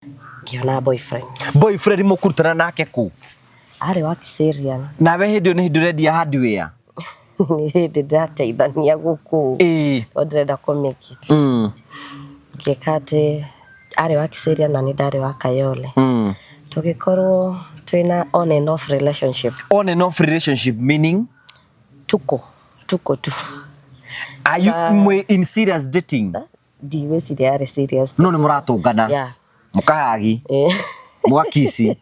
Ngĩona boyfriend. Boyfriend mũkũrutana nake kũ? Arĩ wa Kiserian. Nawe hĩndĩ ĩyo nĩ hĩndĩ ũrendia hardware? Nĩ hĩndĩ ndĩrateithania gũkũ. Tondũ ndĩrenda kũ make it. Ngĩka atĩ arĩ wa Kiserian na niĩ ndarĩ wa Kayole. Tũgĩkorwo twĩna on and off relationship. On and off relationship meaning? Tuko, tuko tu. Are you mwĩ in serious dating? Ndigwĩciria yarĩ serious. No nĩ mũratũngana? Yeah. Mũkahagi? Mũgakici?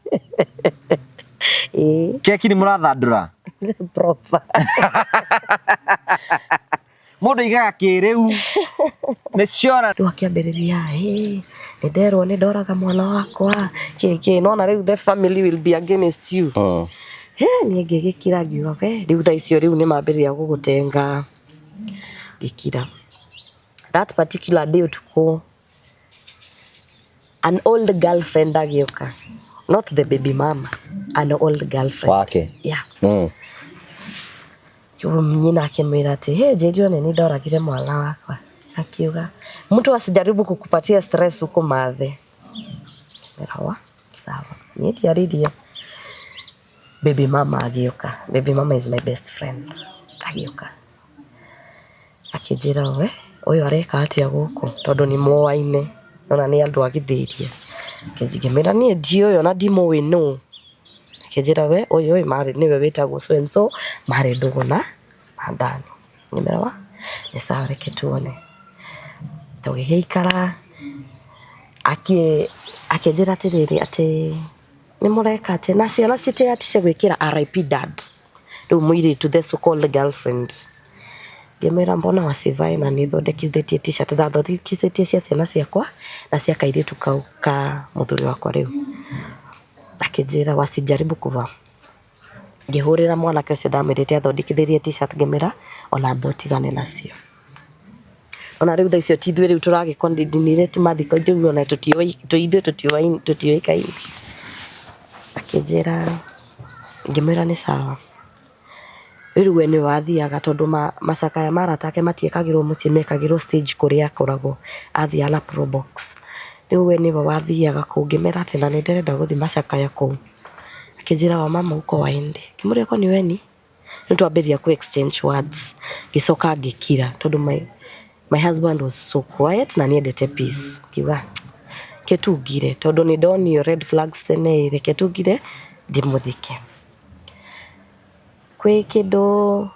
Ĩĩ. Keki nĩ mũrathandũra? Proper. Mũndũ aigaga kĩrĩu. Nĩ ciora. Rĩu akĩambĩrĩria, "Ĩ, nĩ nderwo nĩ ndoraga mwana wakwa, kĩ kĩ." Nĩwona rĩu the family will be against you. He, niĩ ngĩgĩkira ngiuga we, rĩu thaa icio rĩu nĩ mambĩrĩria gũgũtenga. Ngĩkira. That particular day ũtukũ, an old girlfriend agĩũka. Not the baby mama, an old girlfriend. Wake? Yeah. Rĩu nyina akĩmwĩra atĩ, hey, njĩrire nĩ niĩ ndoragire mwana wakwa. Akiuga, mtu asijaribu kukupatia stress huko mathe. Ngĩmwĩra wa, sawa. Niĩ ndiaririe. Baby mama agĩũka. Baby mama is my best friend. Agĩũka. Akĩnjĩra we, ũyũ areka atĩa gũkũ? Tondũ nĩ moaine. Nĩwona nĩ andũ a gĩthĩria. Ngĩmwĩra niĩ ndiũĩ ona ndimũĩ nũ. Akĩnjĩra we ũyũ ĩ marĩ nĩwe wĩtagwo so and so marĩ ndũgũ na Dani. Ngĩmwĩra wa nĩ sawa reke tuone. Tũgĩgĩikara akĩnjĩra atĩrĩrĩ atĩ nĩ mũreka atĩa na ciana citigatise gwĩkĩra RIP dad. Rĩu mũirĩtu the so called girlfriend. Ngĩmwĩra mbona wasivae na nĩ thondekithĩtie t-shirt ndathondekithĩtie cia ciana ciakwa na cia kairĩtu kau ka mũthuri wakwa rĩu. Akĩnjĩra wasijaribu kuvaa. Ngĩhũrĩra mwanake ũcio ndamwĩrĩte athondekithĩrie t-shirt ngĩmwĩra ona amba ũtigane nacio. Ona rĩu thaa icio ti ithuĩ rĩu tũragĩ mathiko rĩu ona tũtiũĩ ithuĩ tũtiũĩkaine. Akĩnjĩra, ngĩmwĩra nĩ sawa. Rĩu we nĩwe wathiaga tondũ macakaya ma arata ake matiekagĩrwo mũciĩ mekagĩrwo stage kũrĩa akoragwo. Athiaga na probox. Rĩu we nĩwe wathiaga kũu ngĩmera atĩ na nĩ ndĩrenda gũthiĩ macakaya kũu. Akĩnjĩra wamama huko waende. Ngĩmũria kwani we ni? Rĩu twambĩrĩria kũ exchange words. Ngĩcoka ngĩkira tondũ my husband was so quiet na nĩendete peace. Ngiuga reke tu ngire tondũ nĩ ndonio red flags tene ĩ, reke tu ngire ndĩmũthike. Kwĩ kĩndũ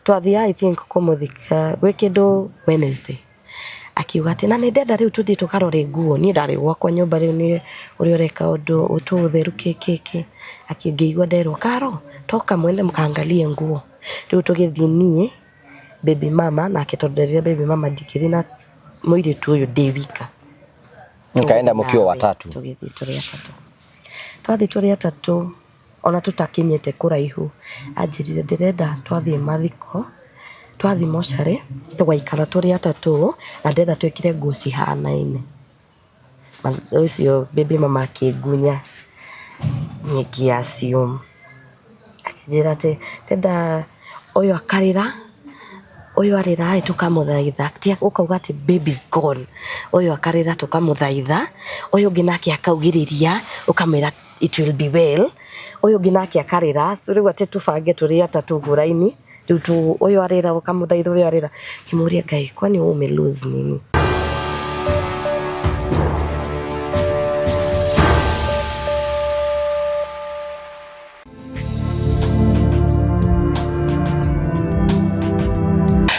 twathiaga I think kũmũthika gwĩ kĩndũ Wednesday. Akiuga atĩ na nĩ ndenda rĩu tũthiĩ tũkarore nguo. Niĩ ndarĩ gwakwa nyũmba rĩu nĩ ũrĩa ũreka ũndũ ũtheru kĩ kĩ kĩ. Ngĩigua nderwo Karo toka mwende mkaangalie nguo. Rĩu tũgĩthiĩ niĩ, baby mama nake tondũ nderire baby mama ndingĩthiĩ na mũirĩtu ũyũ ndĩ wika. Mkaenda mkiwa watatu. Tũgĩthiĩ tũrĩ atatũ. Twathiĩ tũrĩ atatũ ona tũtakinyĩte kũraihu anjĩrire ndĩrenda twathiĩ mathiko twathiĩ mocarĩ tũgaikara tũrĩ atatũ na ndĩrenda twĩkĩre nguo cihanaine. Ũcio baby mama akĩngunya niĩ ngĩ assume. Akĩnjĩra atĩ ndĩrenda ũyũ akarĩra ũyũ arĩra ĩ tũkamũthaitha ũkauga atĩ baby is gone. Ũyũ akarĩra tũkamũthaitha ũyũ ũngĩ nake akaugĩrĩria ũkamwĩra it will be well. Ũyũ ũngĩ nake akarĩra rĩu atĩ tũbange tũrĩ atatũ ũguo raini rĩu ũyũ arĩra ũkamũthaitha ũyũ arĩra. Ngĩmũria Ngai kwani wewe ume lose nini?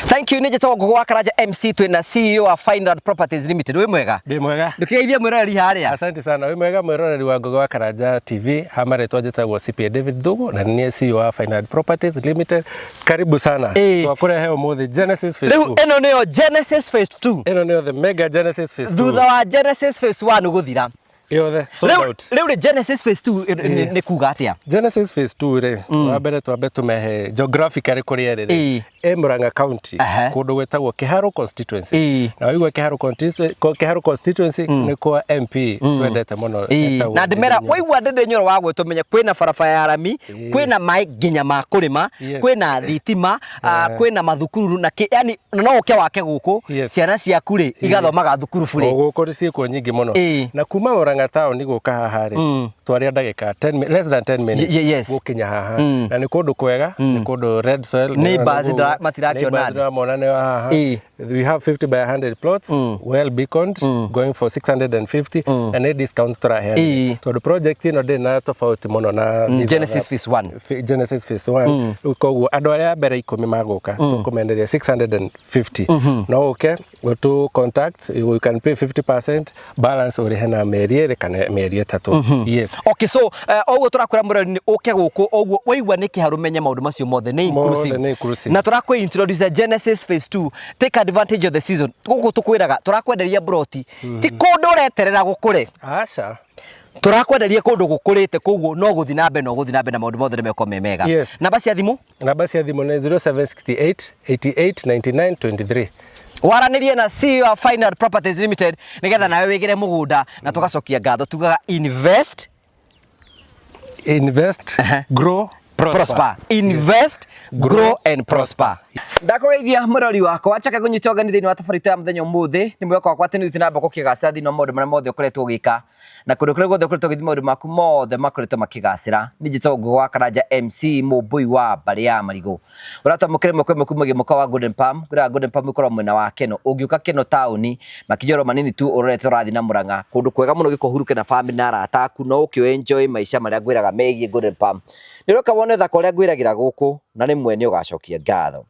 Thank you nĩ njĩtagwo Ngũgũ wa Karanja MC twĩna CEO wa Fineland Properties Limited. Wĩ mwega? Ndĩ mwega. Ndũkĩgeithie mwĩroreri harĩa. Asante sana. Wĩ mwega mwĩroreri wa Ngũgĩ wa Karanja TV. Ha marĩtwa njĩtagwo CPA David Thugu na nĩ niĩ CEO wa Fineland Properties Limited. Karibu sana. Twakũrehe ũmũthĩ Genesis Phase Rĩu 2. ĩno nĩyo Genesis Phase 2. Ĩno nĩyo the mega Genesis Phase 2. Thutha wa Genesis Phase 1 gũthira. Yothe sold out. Rĩu rĩ Genesis Phase 2 nĩ kuga atĩa? Genesis Phase 2 rĩ, wa mbere twambe tũmehe geographically kũrĩa ĩrĩ rĩ. Ĩ Murang'a County, kũndũ gwĩtagwo Kĩharũ constituency. Na waigua Kĩharũ constituency, Kĩharũ constituency nĩ kwa MP twendete mũno. Etagwo Na ndĩmera Ndindi Nyoro. waigua Ndindi Nyoro wa gwĩtwo menye kwĩna barabara ya rami, kwĩna maĩ nginya ma kũrĩma, kwĩna thitima, kwĩna mathukuru na kĩ, yani na no ũke wake gũkũ, ciana ciaku rĩ igathomaga thukuru burĩ. O gũkũ ciĩkuo nyingĩ mũno. Na kuma Murang'a Murang'a town gũka haha rĩ, twaria ndagĩka 10 less than 10 minutes gũkinya haha. Na nĩ kũndũ kwega, nĩ kũndũ red soil. Neighbors matirakĩona Neighbors andũ. ndĩramona nĩ haha. We have 50 by 100 plots, well beaconed, going for 650, na nĩ discount tũraheana tondũ project ĩno ndĩrĩ na tofauti mũno na these Genesis other- Phase 1. Genesis Phase 1. Rĩu koguo andũ arĩa a mbere 10 magũka tũkũmenderia 650. No ũke to contact, you can pay 50% balance, ũrĩhe na mĩeri 2 kana mĩeri 3. Yes. Okay, so oguo tũrakwĩra mũrori nĩ ũke gũkũ, oguo waigua nĩ kĩharu menye maũndũ macio mothe nĩ inclusive. Mothe nĩ inclusive. Na tũrakwĩ introduce the Genesis Phase 2. Take advantage of the season. Gũkũ tũkwĩraga tũrakwenderia broti, ti kũndũ ũreterera gũkũre. Aca. Tũrakwenderia kũndũ gũkũrĩte, koguo no gũthiĩ na mbere, no gũthiĩ na mbere, na maũndũ mothe nĩ mekorwo me mega. Yes. Namba cia thimũ? Namba cia thimũ nĩ 0768 88 99 23. Waranĩrie na CEO wa Final Properties Limited nĩgetha nawe wĩgĩre mũgũnda, na tũgacokia ngatho tugaga invest, Invest, grow, prosper. Prosper. Invest, grow and prosper. Ndakũgeithia mũrori wakwa, njoke ngũnyite ũgeni thĩinĩ wa tabarĩra ya mũthenya ũmũthĩ. Nĩ mwĩhoko wakwa atĩ nĩ ũthiĩte na mbere gũkĩgacĩra thĩinĩ wa maũndũ marĩa mothe ũkoretwo ũgĩka, na kũndũ kũrĩa guothe ũkoretwo ũgĩthiĩ maũndũ maku mothe makoretwo makĩgacĩra. Niĩ njĩtagwo Ngũgĩ wa Karanja MC Mũmbũi wa mbarĩ ya Marigũ. Ũratwamũkĩra ĩmwe kwa ĩmwe kuma mũkawa wa Golden Palm. Kwĩraga Golden Palm ĩkoragwo mwena wa Keno. Ũngĩũka Keno taũni, makinya oro manini tu ũrorete ũrathiĩ na Murang'a. Kũndũ kwega mũno gĩko ũhurũke na family na arata aku, no ũkĩ enjoy maica marĩa ngwĩraga megiĩ Golden Palm. Nĩ ũroka wone ũthaka ũrĩa ngwĩragĩra gũkũ, na rĩmwe nĩ ũgacokia ngatho.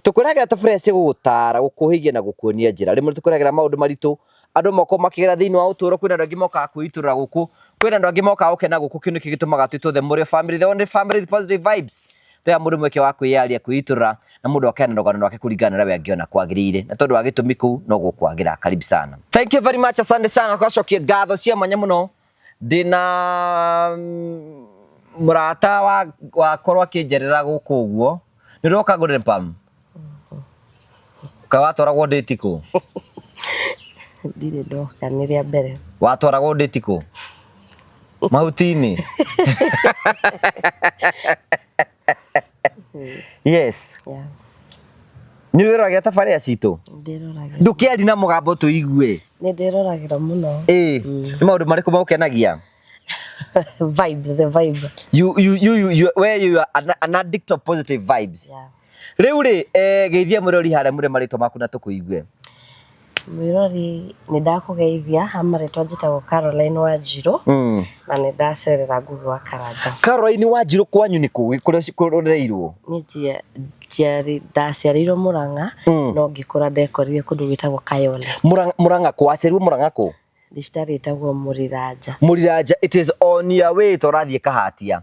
Tũkwĩragĩra tabarĩra cia gũgũtara, gũkũhĩgia na gũkuonia njĩra. Rĩmwe nĩ tũkwĩragĩra maũndũ maritũ andũ mokorwo makĩgera thĩinĩ wa ũtũũro. Kwĩna andũ angĩ mokaga kwĩitũrũra gũkũ, kwĩna andũ angĩ mokaga gũkena gũkũ. Kĩu nĩkĩo gĩtũmaga twĩtwo the Mũrĩo family, the only family with positive vibes. Tũheaga mũndũ mweke wa kwĩyaria, kwĩitũrũra, na mũndũ akeana rũgano rwake kũringana na ũrĩa we angĩona kwagĩrĩire, na tondũ wa gĩtũmi kũu no gũkwagĩra. Karibu sana, thank you very much, asante sana. Tũgacokia ngatho cia mwanya mũno. Ndĩna mũrata wa wakorwo akĩnjerera gũkũ ũguo. Nĩ ũroka Golden Palm ka watwaragwo ndĩti kũ? Ndirĩ ndoka, nĩ rĩa mbere. Watwaragwo ndĩti kũ? Mahuti-inĩ? Yes. Yeah. Nĩ wĩroragĩra tabarĩra citũ? Ndĩroragĩra. Ndũkĩari na mũgambo tũigue. Nĩ ndĩroragĩra mũno. Ĩĩ, nĩ maũndũ marĩkũ magũkenagia? Vibe, the vibe. You, where you are an addict of positive vibes. Yeah. Rĩu rĩ, geithia mũrori harĩa mũrĩ marĩtwa maku na tũkũigue. Mwĩrori, nĩ ndakũgeithia. Ha marĩtwa njĩtagwo Caroline Wanjirũ, na nĩ ndacerera Ngũgĩ wa Karanja. Caroline Wanjirũ, kwanyu nĩ kũ kũrĩa kũrereirwo? Niĩ njiarĩ ndaciarĩirwo Murang'a, no ngĩkũra ndekorire kũndũ gwĩtagwo Kayole. Murang'a kũ? Waciarirwo Murang'a kũ? Thibitarĩ ĩtagwo Mũriranja. Mũriranja, it is on your way to ũrathiĩ Kahatia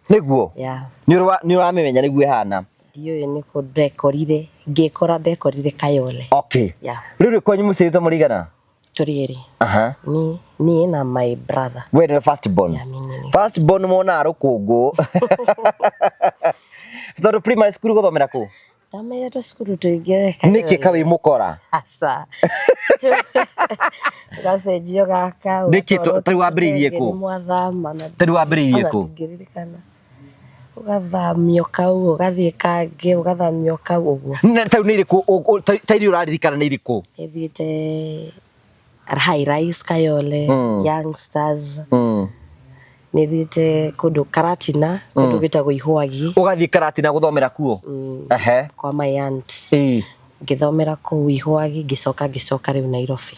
nĩguo? Yeah. Nĩ ũramĩmenya nĩguo ĩhana? Ndiũĩ nĩ kũ ndekorire, ngĩkora ndekorire Kayole. Okay. Yeah. Rĩu rĩ, kwanyu mũciarĩtwo mũrĩ igana? Tũrĩ erĩ. Aha. Ni niĩ na my brother. We nĩwe first born? Yeah, mi nĩ. First born monaga rũkũngũ tondũ primary school gũthomera kũ? Ndameire tũcukuru tũingĩ. Nĩkĩ ka wĩ mũkora? Aca. Gacenjio gaka. Nĩkĩ tarĩu wambĩrĩirie kũ? Nĩ mwathama na Tarĩu wambĩrĩirie ona kũ? Ndingĩririkana. Ũgathamio kau, ũgathiĩ kangĩ, ũgathamio kau ũguo. Tarĩu nĩ irĩkũ ta iria ũraririkana nĩ irĩkũ? Nĩthiĩte High Rise Kayole, Young Stars, nĩthiĩte kũndũ Karatina, kũndũ gwĩtagwo Ihwagi. Ũgathiĩ Karatina gũthomera kuo? Ehe. Kwa my aunt. Ngĩthomera kũu Ihwagi, ngĩcoka ngĩcoka rĩu Nairobi.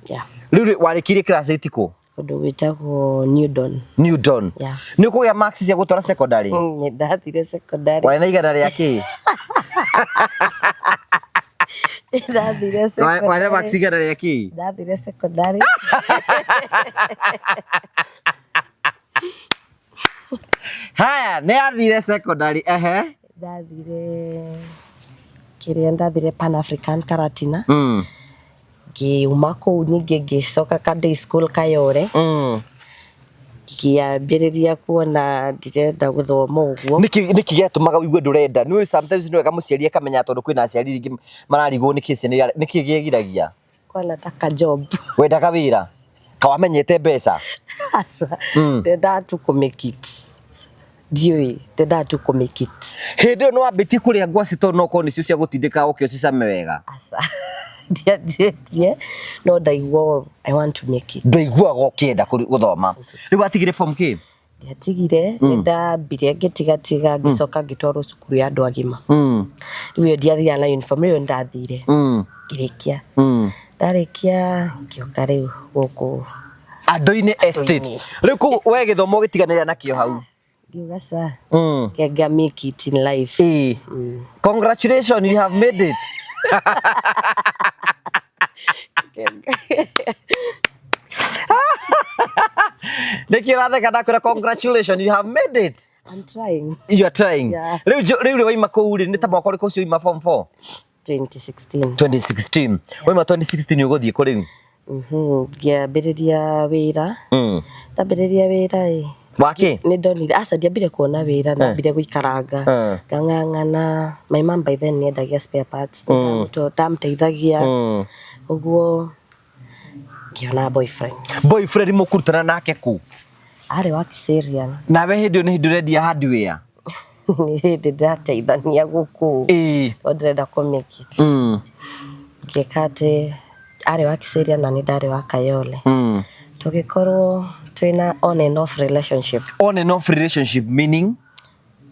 Yeah. Rĩu rĩ, warĩkirie class 8 kũ? Kũndũ gwĩtagwo New Dawn. New Dawn? Yeah. Nĩ ũkũgĩa marks cia gũtwara secondary? Nĩ ndathire secondary. Warĩ na igana rĩa kĩ? Ndathire Warĩ na marks secondary. igana rĩa kĩ? Ndathire secondary. Haya, nĩ athire secondary, ehe. Ndathire kĩrĩa, ndathire Pan African Karatina. Ngiuma kũu ningĩ ngĩcoka ka day school Kayole. Ngĩambĩrĩria kuona ndirenda gũthoma ũguo. Nĩkĩ gĩatũmaga ũigue ndũrenda? Nĩ sometimes nĩ wega mũciari akamenya, tondũ kwĩna aciari rĩngĩ mararigwo nĩkĩ ciana nĩkĩ gĩgiragia. Kwana ta ka job. Wendaga wĩra kawamenyete mbeca? Aca. Ndendaga tu kũ make it. Ndiũĩ, ndendaga tu kũ make it. Hĩndĩ ĩyo nĩ wambĩtie kũrĩa ngwacĩ, tondũ no korwo nĩcio cia gũtindĩka ũke ũcicame wega? Aca. Ndianjĩtie no ndaigua I want to make it. Ndwaiguaga ũkĩenda gũthoma. Rĩu watigire form kĩ? Ndiatigire, nĩ ndambire ngĩtigatiga ngĩcoka ngĩtwarwo cukuru ya andũ agima. Rĩu ĩyo ndiathiaga na uniform, rĩu ĩyo nĩndathire. Ngĩrĩkia. Ndarĩkia ngĩũka rĩu gũkũ Andũ-inĩ estate. Andũ-inĩ. Rĩu kũu we gĩthomo ũgĩtiganĩria nakĩo hau. Ngiuga ca. Ngĩanga make it in life. Ĩĩ. Congratulations, you have made it. Nĩkĩ ũratheka ndakwĩra congratulations, you have made it. I'm trying. You are trying. Yeah. Rĩu rĩu rĩ waima kũu rĩ nĩ ta mwaka ũrĩkũ ũcio waima form 4? 2016. 2016. Waima 2016 ũgũthiĩ kũ rĩu? Ngĩambĩrĩria wĩra. Ndambĩrĩria wĩra ĩ. Wake? Nĩ ndonire aca ndiambire kuona wĩra ndambire gũikaranga. Ngang'ang'ana. My mom by then nĩendagia spare parts. Ndamũteithagia. Ũguo ngĩona boyfriend. Boyfriend mũkũrutana nake kũ? Arĩ wa Kiserian. Nawe hĩndĩ ĩyo nĩ hĩndĩ ũrendia hardware? Nĩ hĩndĩ ndĩrateithania gũkũ. Ĩĩ. Tondũ ndĩrenda kũ make it. Ngĩka atĩ arĩ wa Kiserian na niĩ ndarĩ wa Kayole. Tũgĩkorwo twĩna on and off relationship. On and off relationship meaning?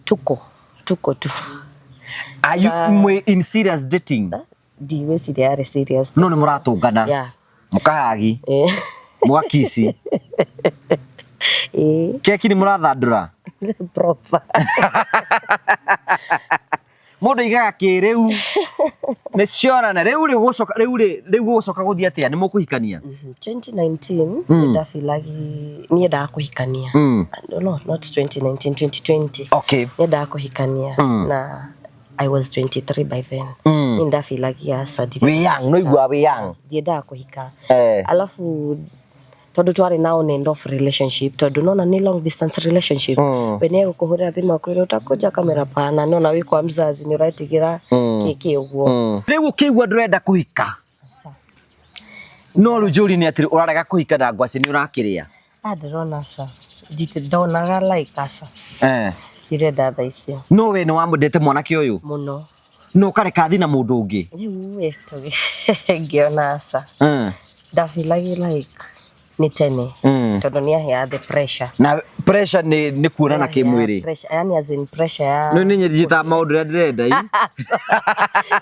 Tuko. Tuko tu. Are you mwe in serious dating? Ndigwĩciria yarĩ serious. No nĩ mũratũngana. Yeah. Mũkahagi. Mũgakici. Keki nĩ mũrathandũra? Proper. Mũndũ aigaga kĩrĩu. Nĩ cionana. Rĩu rĩ gũcoka, rĩu rĩ, rĩu gũcoka gũthiĩ atĩa? Nĩ mũkũhikania? 2019, nĩ ndafeelagi niendaga kũhikania. No, not 2019, 2020. Niendaga kũhikania. Na I was 23 by then. Nĩ ndafeelagi aca ndirĩ. Wĩ young, no iguaga wĩ young. Ndiendaga kũhika. Alafu tondũ twarĩ na on and off relationship, tondũ nona nĩ long distance relationship. We nĩ egũkũhũrĩra thimũ akwĩre utakuja kamera pana, nona wĩ kwa mzazi nĩ ũretigĩra kĩkĩ ũguo. Rĩu ũkĩigua ndũrenda kũhika. No rĩu njũri nĩ atĩrĩ, ũrarega kũhika na ngwacĩ nĩ ũrakĩrĩa? Ndĩrona aca. Ndonaga like aca. Ndirenda thaa icio. No we nĩ wamwendete mwanake ũyũ? Mũno. No ũkareka athiĩ na mũndũ ũngĩ? Rĩu we ngĩona aca. Ndafeelagi like nĩ tene. Tondũ nĩ aheaga the pressure. Na pressure nĩ kuonana kĩmwĩrĩ? Pressure, yani as in pressure ya No nĩ nyendete maũndũ ũrĩa ndĩrenda, ĩ.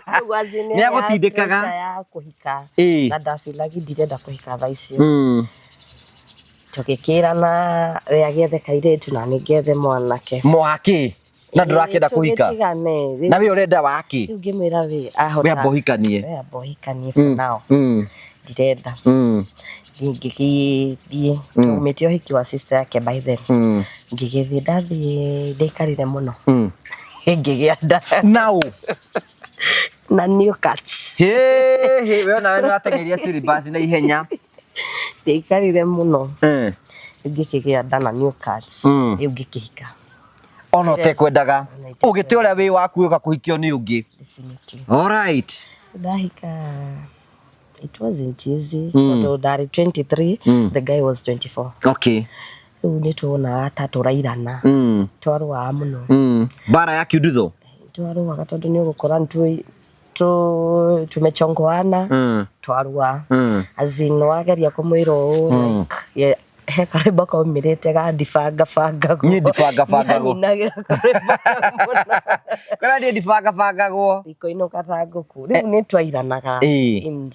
Rĩu as in Nĩ nĩ agũtindĩkaga. pressure ya kũhika. Na ndafeelagi ndirenda kũhika thaa icio. Tũgĩkĩrana we agĩethe kairĩtu na niĩ ngĩethe mwanake. Mwaki? Na ndũrakĩenda kũhika? Tũgĩtigane. Na we ũrenda waki? Rĩu ngĩmwĩra we ahota. We amba ũhikanie. We amba ũhikanie for now. Ndirenda. Ngĩgĩthiĩ, twaumĩte ũhiki wa sister yake by then. Ngĩgĩthiĩ, ndathiĩ ndaikarire mũno. Ngĩgĩa nda. Nao? Na new catch. Hĩ, hĩ, we onawe nĩ ũrateng'eria syllabus na ihenya. Ndaikarire mũno. Ngĩkĩgĩa nda na new catch. Rĩu ngĩkĩhika. Ona ũtekwendaga. Ũgĩte ũrĩa wĩ waku ũka kũhikio nĩ ũngĩ. Definitely. All right. Ndahika, it wasn't easy. Tondũ ndarĩ 23, the guy was 24. Rĩu nĩ tuonaga ta tũrairana. Twarũaga mũno. Mbara ya kiundutho? Twarũaga tondũ nĩ ũgũkora nĩ tumechongoana. Twarũa. As in, wageria kũmwĩra ũũ, like, ye, he karwĩmbo kaumĩrĩte ga ndibangabangagwo. Niĩ ndibangabangagwo. Nĩanyinagĩra karwĩmbo kau mũno. Kũrĩa niĩ ndibangabangagwo. Ndikũinũka ta ngũkũ. Rĩu nĩ twairanaga. In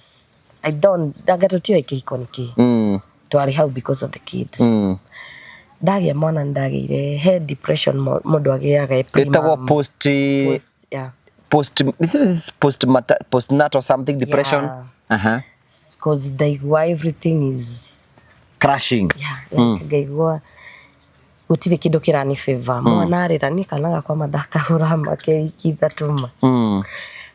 I don't, anga tũtiũĩ kĩhiko nĩ kĩ. Twarĩ hau because of the kids. Ndagĩa mwana nĩndagĩire he depression mũndũ agĩaga e pre-mom. Ĩtagwo post, Post, yeah. post, this is post postnatal something depression. Yeah. Because ndaigua everything is Crashing. Yeah, like ngaigua gũtirĩ kĩndũ kĩrani favor. Mwana arĩra niĩ kana gakwa ma ndakahũra make wiki ithatũ ma.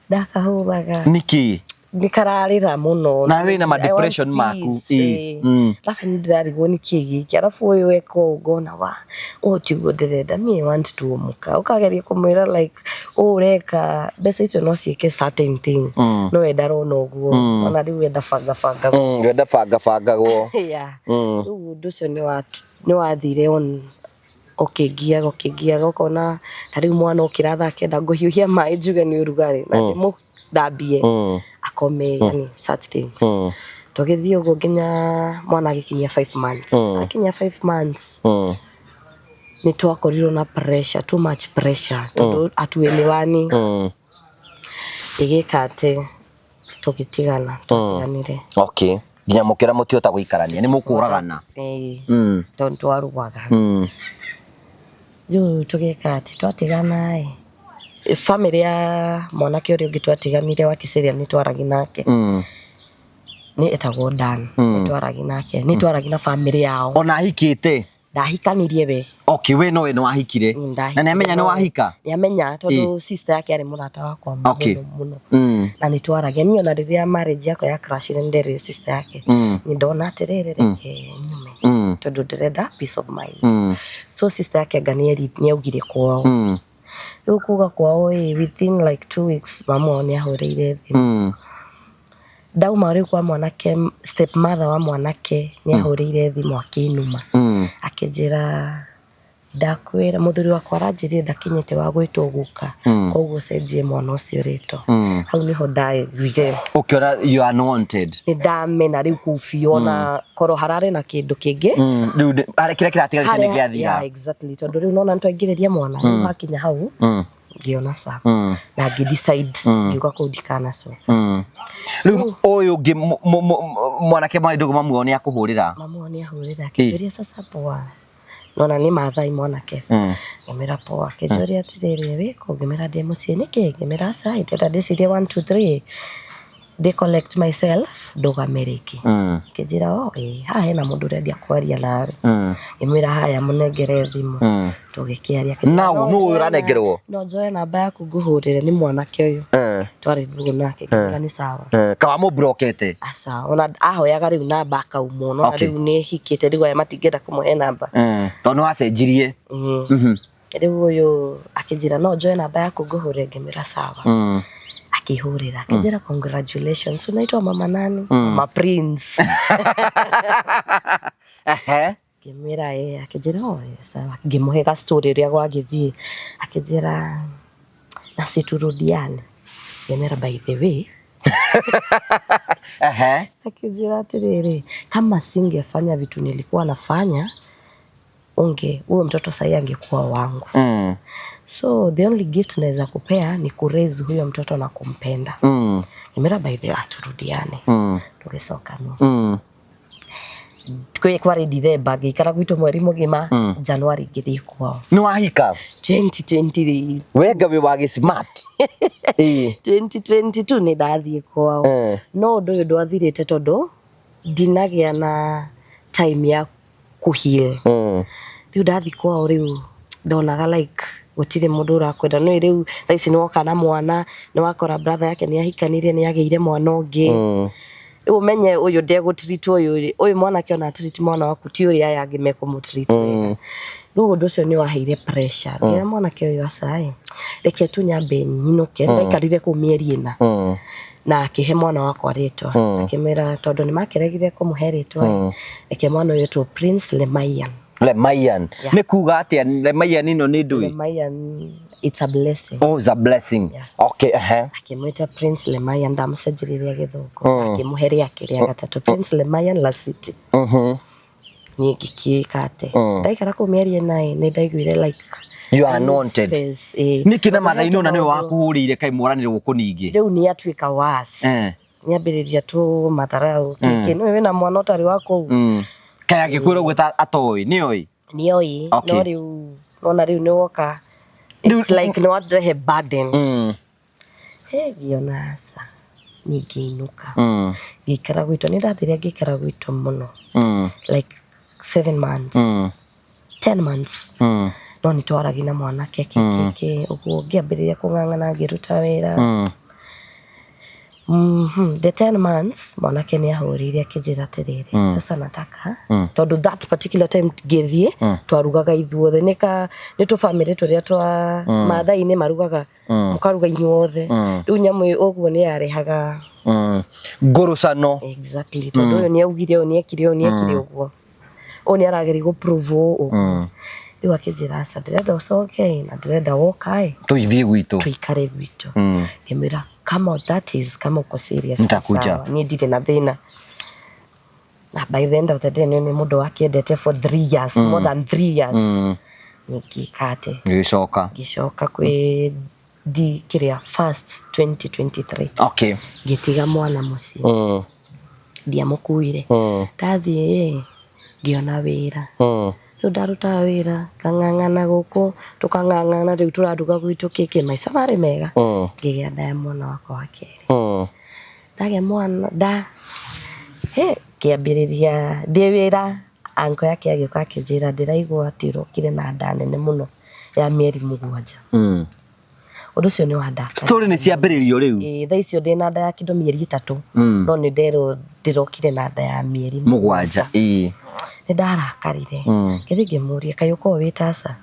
Ndakahũraga. Nĩkĩ? Nĩ kararĩra mũno. Na wĩna ma I want depression maku. peace, Alafu nĩ ndĩrarigwo nĩ kĩĩ gĩkĩ. Alafu ũyũ eka ũũ ngona wa, ũũ tiguo ndĩrenda. Me I want to ũmũka. Ũkageria kũmwĩra like, ũũ ũreka, mbeca icio no ciĩke certain thing. No we ndarona ũguo. Ona rĩu we ndabangabangagwo. We ndabangabangagwo. Yeah. Rĩu ũndũ ũcio nĩ wathire on ũkĩngiaga, ũkĩngiaga, ũkona ta rĩu mwana okĩra thaa kenda ngũhiũhia maĩ njuge nĩ ũrugarĩ. Na Thambie, akome, yani such things. Tũgĩthiĩ ũguo nginya mwana agĩkinyia 5 months. Akinyia 5 months, nĩ twakorirwo na pressure, too much pressure, tondũ hatuelewani. Ĩgĩka atĩ tũgĩtigana, twatiganire. Okay, nginya mũkĩra mũtihota gũikarania, nĩ mũkũragana. Ĩĩ. Tondũ twaruaga. Rĩu tũgĩka atĩ twatigana ĩ, family ya mwanake ũrĩa ũngĩ twatiganire wa Kiserian nĩ twaragi nake. Nĩ etagwo Dan. Nĩ twaragi nake, nĩ twaragi na family yao. Ona ahikĩte? Ndahikanirie we. Okay, we no we nĩ wahikire? Niĩ ndahikire. Na nĩ amenya nĩ wahika? Nĩ amenya, tondũ sister yake arĩ mũrata wakwa mũno mũno. Na nĩ twaragia. Niĩ ona rĩrĩa marriage yakwa ya crashire, nĩ nderire sister yake nĩ ndona atĩrĩrĩ, reke nyume, tondũ ndĩrenda peace of mind. So sister yake anga nĩ augire kwao. Rĩu kuga kwao ĩ, within like 2 weeks mamu wao nĩ ahũrĩire thimũ. Ndauma rĩu kwa mwanake, step mother wa mwanake nĩ ahũrĩire thimũ akĩnuma. Akĩnjĩra, "Ndakwĩra mũthuri wakwa aranjĩrire ndakinyĩte wa gwĩtwo guka, koguo cenjie mwana ũcio rĩtwa." Hau nĩho ndaiguire Ũkĩona you are unwanted. Nĩ ndamena rĩu kũu biũ, ona korwo hararĩ na kĩndũ kĩngĩ. Rĩu harĩa kĩrĩa kĩratigarĩte nĩ gĩathira. Yeah, exactly, tondũ rĩu nona nĩtwaingĩrĩria mwana. Rĩu hakinya hau ngĩona sa na ngĩ decide, ngiuga kũu ndikanacoka. Rĩu ũyũ ũngĩ mwanake mwarĩ ndũgũ, mamu wao nĩ akũhũrĩra? Mamu wao nĩ ahũrĩra akĩnjũria, "Sasa poa?" Nona nĩ Mathai mwanake. Ngĩmĩra poa. Akĩnjũria atĩrĩrĩ, "Wĩkũ?" Ngĩmĩra ndĩ mũciĩ. "Nĩkĩ?" Ngĩmĩra aca, ndĩrenda ndĩcirie 1 2 3, ndĩ collect myself, ndũgame rĩngĩ. Akĩnjĩra, "O ĩ haha hena mũndũ ũrendia kwaria nawe." Ngĩmwĩra haya, mũnengere thimũ. Tũgĩkĩaria. Akĩnjĩra, Now, "No nũ ũyũ njoe ũranengerwo? No njoe namba yaku ngũhũrĩre?" Nĩ mwanake ũyũ twarĩ ndũgũ nake. Ngĩmwĩra nĩ sawa. Kawa mũmburokete? Aca, ona ahoyaga rĩu namba akaumwo no rĩu nĩ hikĩte, rĩu aya matingĩenda kũmũhe namba. Tondũ nĩ wacenjirie. Rĩu ũyũ akĩnjĩra, "No njoe namba yaku ngũhũrĩre?" Ngĩmwĩra sawa. Akĩhũrĩra akĩnjĩra, "Congratulations, unaitwa mama nani?" Mama Prince. Ngĩmwĩra ĩ. Akĩnjĩra, "Oh, ĩ, sawa." Ngĩmũhe ga story ũrĩa gwagĩthiĩ. Akĩnjĩra, "Na si turudiane?" Ngĩmwĩra, "By the way." Akĩnjĩra atĩrĩrĩ, "Kama singefanya vitu nilikuwa nafanya, unge huyo mtoto sahii angekuwa wangu. So the only gift naweza kupea ni kuraise huyo mtoto na kumpenda." Ngĩmwĩra, "By the way, turudiane." Tũgĩcokana. Kwarĩ December, ngĩikara gwitũ mweri mũgima. January ngĩthiĩ kwao. Nĩ wahika? 2023. Wenga wĩ wa gĩ smart. Ĩĩ. 2022 nĩ ndathiĩ kwao. No ũndũ ũyũ ndwathirĩte, tondũ ndinagĩa na time ya kũheal. Rĩu ndathiĩ kwao, rĩu ndonaga like gũtirĩ mũndũ ũrakwenda. No rĩu thaa ici nĩ woka na mwana, nĩ wakora brother yake nĩ ahikanirie, nĩ agĩire mwana ũngĩ. Rĩu ũmenye ũyũ ndegũtreat ũyũ, ũyũ mwanake ona treat mwana waku ti ũrĩa aya angĩ mekũmũtreat wega. Rĩu ũndũ ũcio nĩ waheire pressure. Ngĩra mwanake ũyũ, aca ĩ, reke tu nyambe nyinũke. Ndaikarire kũu mĩeri 4. Na akĩhe mwana wakwa rĩtwa. Akĩmwĩra tondũ nĩ makeregire kũmũhe rĩtwa ĩ, reke mwana ũyũ etwo Prince Lemayian. Lemayian. Yeah. Nĩ kuga atĩa Lemayian ĩno nĩ ndũĩ? Lemayian, it's a blessing. Oh, it's a blessing. Yeah. Okay, ehe. Akĩmwĩta Prince Lemayian, ndamũcenjerie gĩthũngũ, akĩmũhe rĩake rĩa gatatũ, Prince Lemayian Lasiti. Niĩ ngĩkĩka atĩ ndaikara kũu mĩeri 4 ĩ, nĩ ndaiguire like You are I need anointed. space, ĩ. Nĩkĩ na Mathai nona nĩwe wakũhũrĩire kaĩ mwaranĩre gũkũ ningĩ? Rĩu nĩ atuĩka worse. Nĩambĩrĩria tu matharau kĩkĩ, nĩwe wĩna mwana ũtarĩ wa kũu. Kaĩ angĩkwĩra ũguo ta atoĩ, nĩoĩ? Nĩoĩ. No rĩu nona rĩu nĩ woka, it's like nĩ warehe burden. He ngĩona aca, niĩ ngĩinũka. Ngĩikara gwitũ, nĩ ndathire ngĩikara gwitũ mũno, like 7 months, 10 months. No nĩ twaragia na mwanake kĩkĩkĩ ũguo, ngĩambĩrĩria kũng'ang'ana, ngĩruta wĩra. The 10 months mwanake nĩ ahũrĩire akĩnjĩra atĩrĩrĩ, "Sasa nataka," tondũ that particular time ngĩthiĩ twarugaga ithuothe, nĩ ka nĩ tũbamĩrĩ tũrĩa twa Maathai-inĩ marugaga, mũkaruga inyuothe. Rĩu nyamũ ĩyo ũguo nĩ yarehaga Ngũrũcano. Exactly, tondũ ũyũ nĩ augire, ũyũ nĩ ekire, ũyũ nĩ ekire ũguo, ũyũ nĩ arageria gũ prove ũguo. Rĩu akĩnjĩra, "Aca, ndĩrenda ũcoke ĩ, na ndĩrenda woka ĩ Tũithiĩ gwitũ." tũikare gwitũ." Ngĩmwĩra Kama that is, kama uko serious, Nitakuja. Sawa, niĩ ndirĩ na thĩna. Na by the end of the day, nĩ mũndũ wakĩendete for 3 years, more than 3 years. Ngĩka atĩ Gĩgĩcoka. Ngĩcoka kwĩ di kĩrĩa first 2023. Ngĩtiga mwana mũciĩ. Ndiamũkuire. Ndathiĩ ngĩona wĩra. Rĩu ndarutaga wĩra, ngang'ang'ana gũkũ, tũkang'ang'ana, rĩu tũraruga gwitũ kĩkĩ, maica marĩ mega. Ngĩgĩa nda ya mwana wakwa wa kerĩ. Ndagĩa mwana nda, he kĩambĩrĩria ndĩ wĩra, anko yake agĩũka akĩnjĩra, "Ndĩraigua atĩ ũrokire na nda nene mũno ya mĩeri 7." Ũndũ ũcio nĩ wandakaria. Story nĩ ciambĩrĩrio rĩu. Ĩĩ, thaa icio ndĩ na nda ya kĩndũ mĩeri 3. No nĩ nderwo ndĩrokire na nda ya mĩeri 7, ĩĩ. Nĩ ndarakarire. Ngĩthiĩ ngĩmũria, "Kaĩ ũkoragwo wĩ taca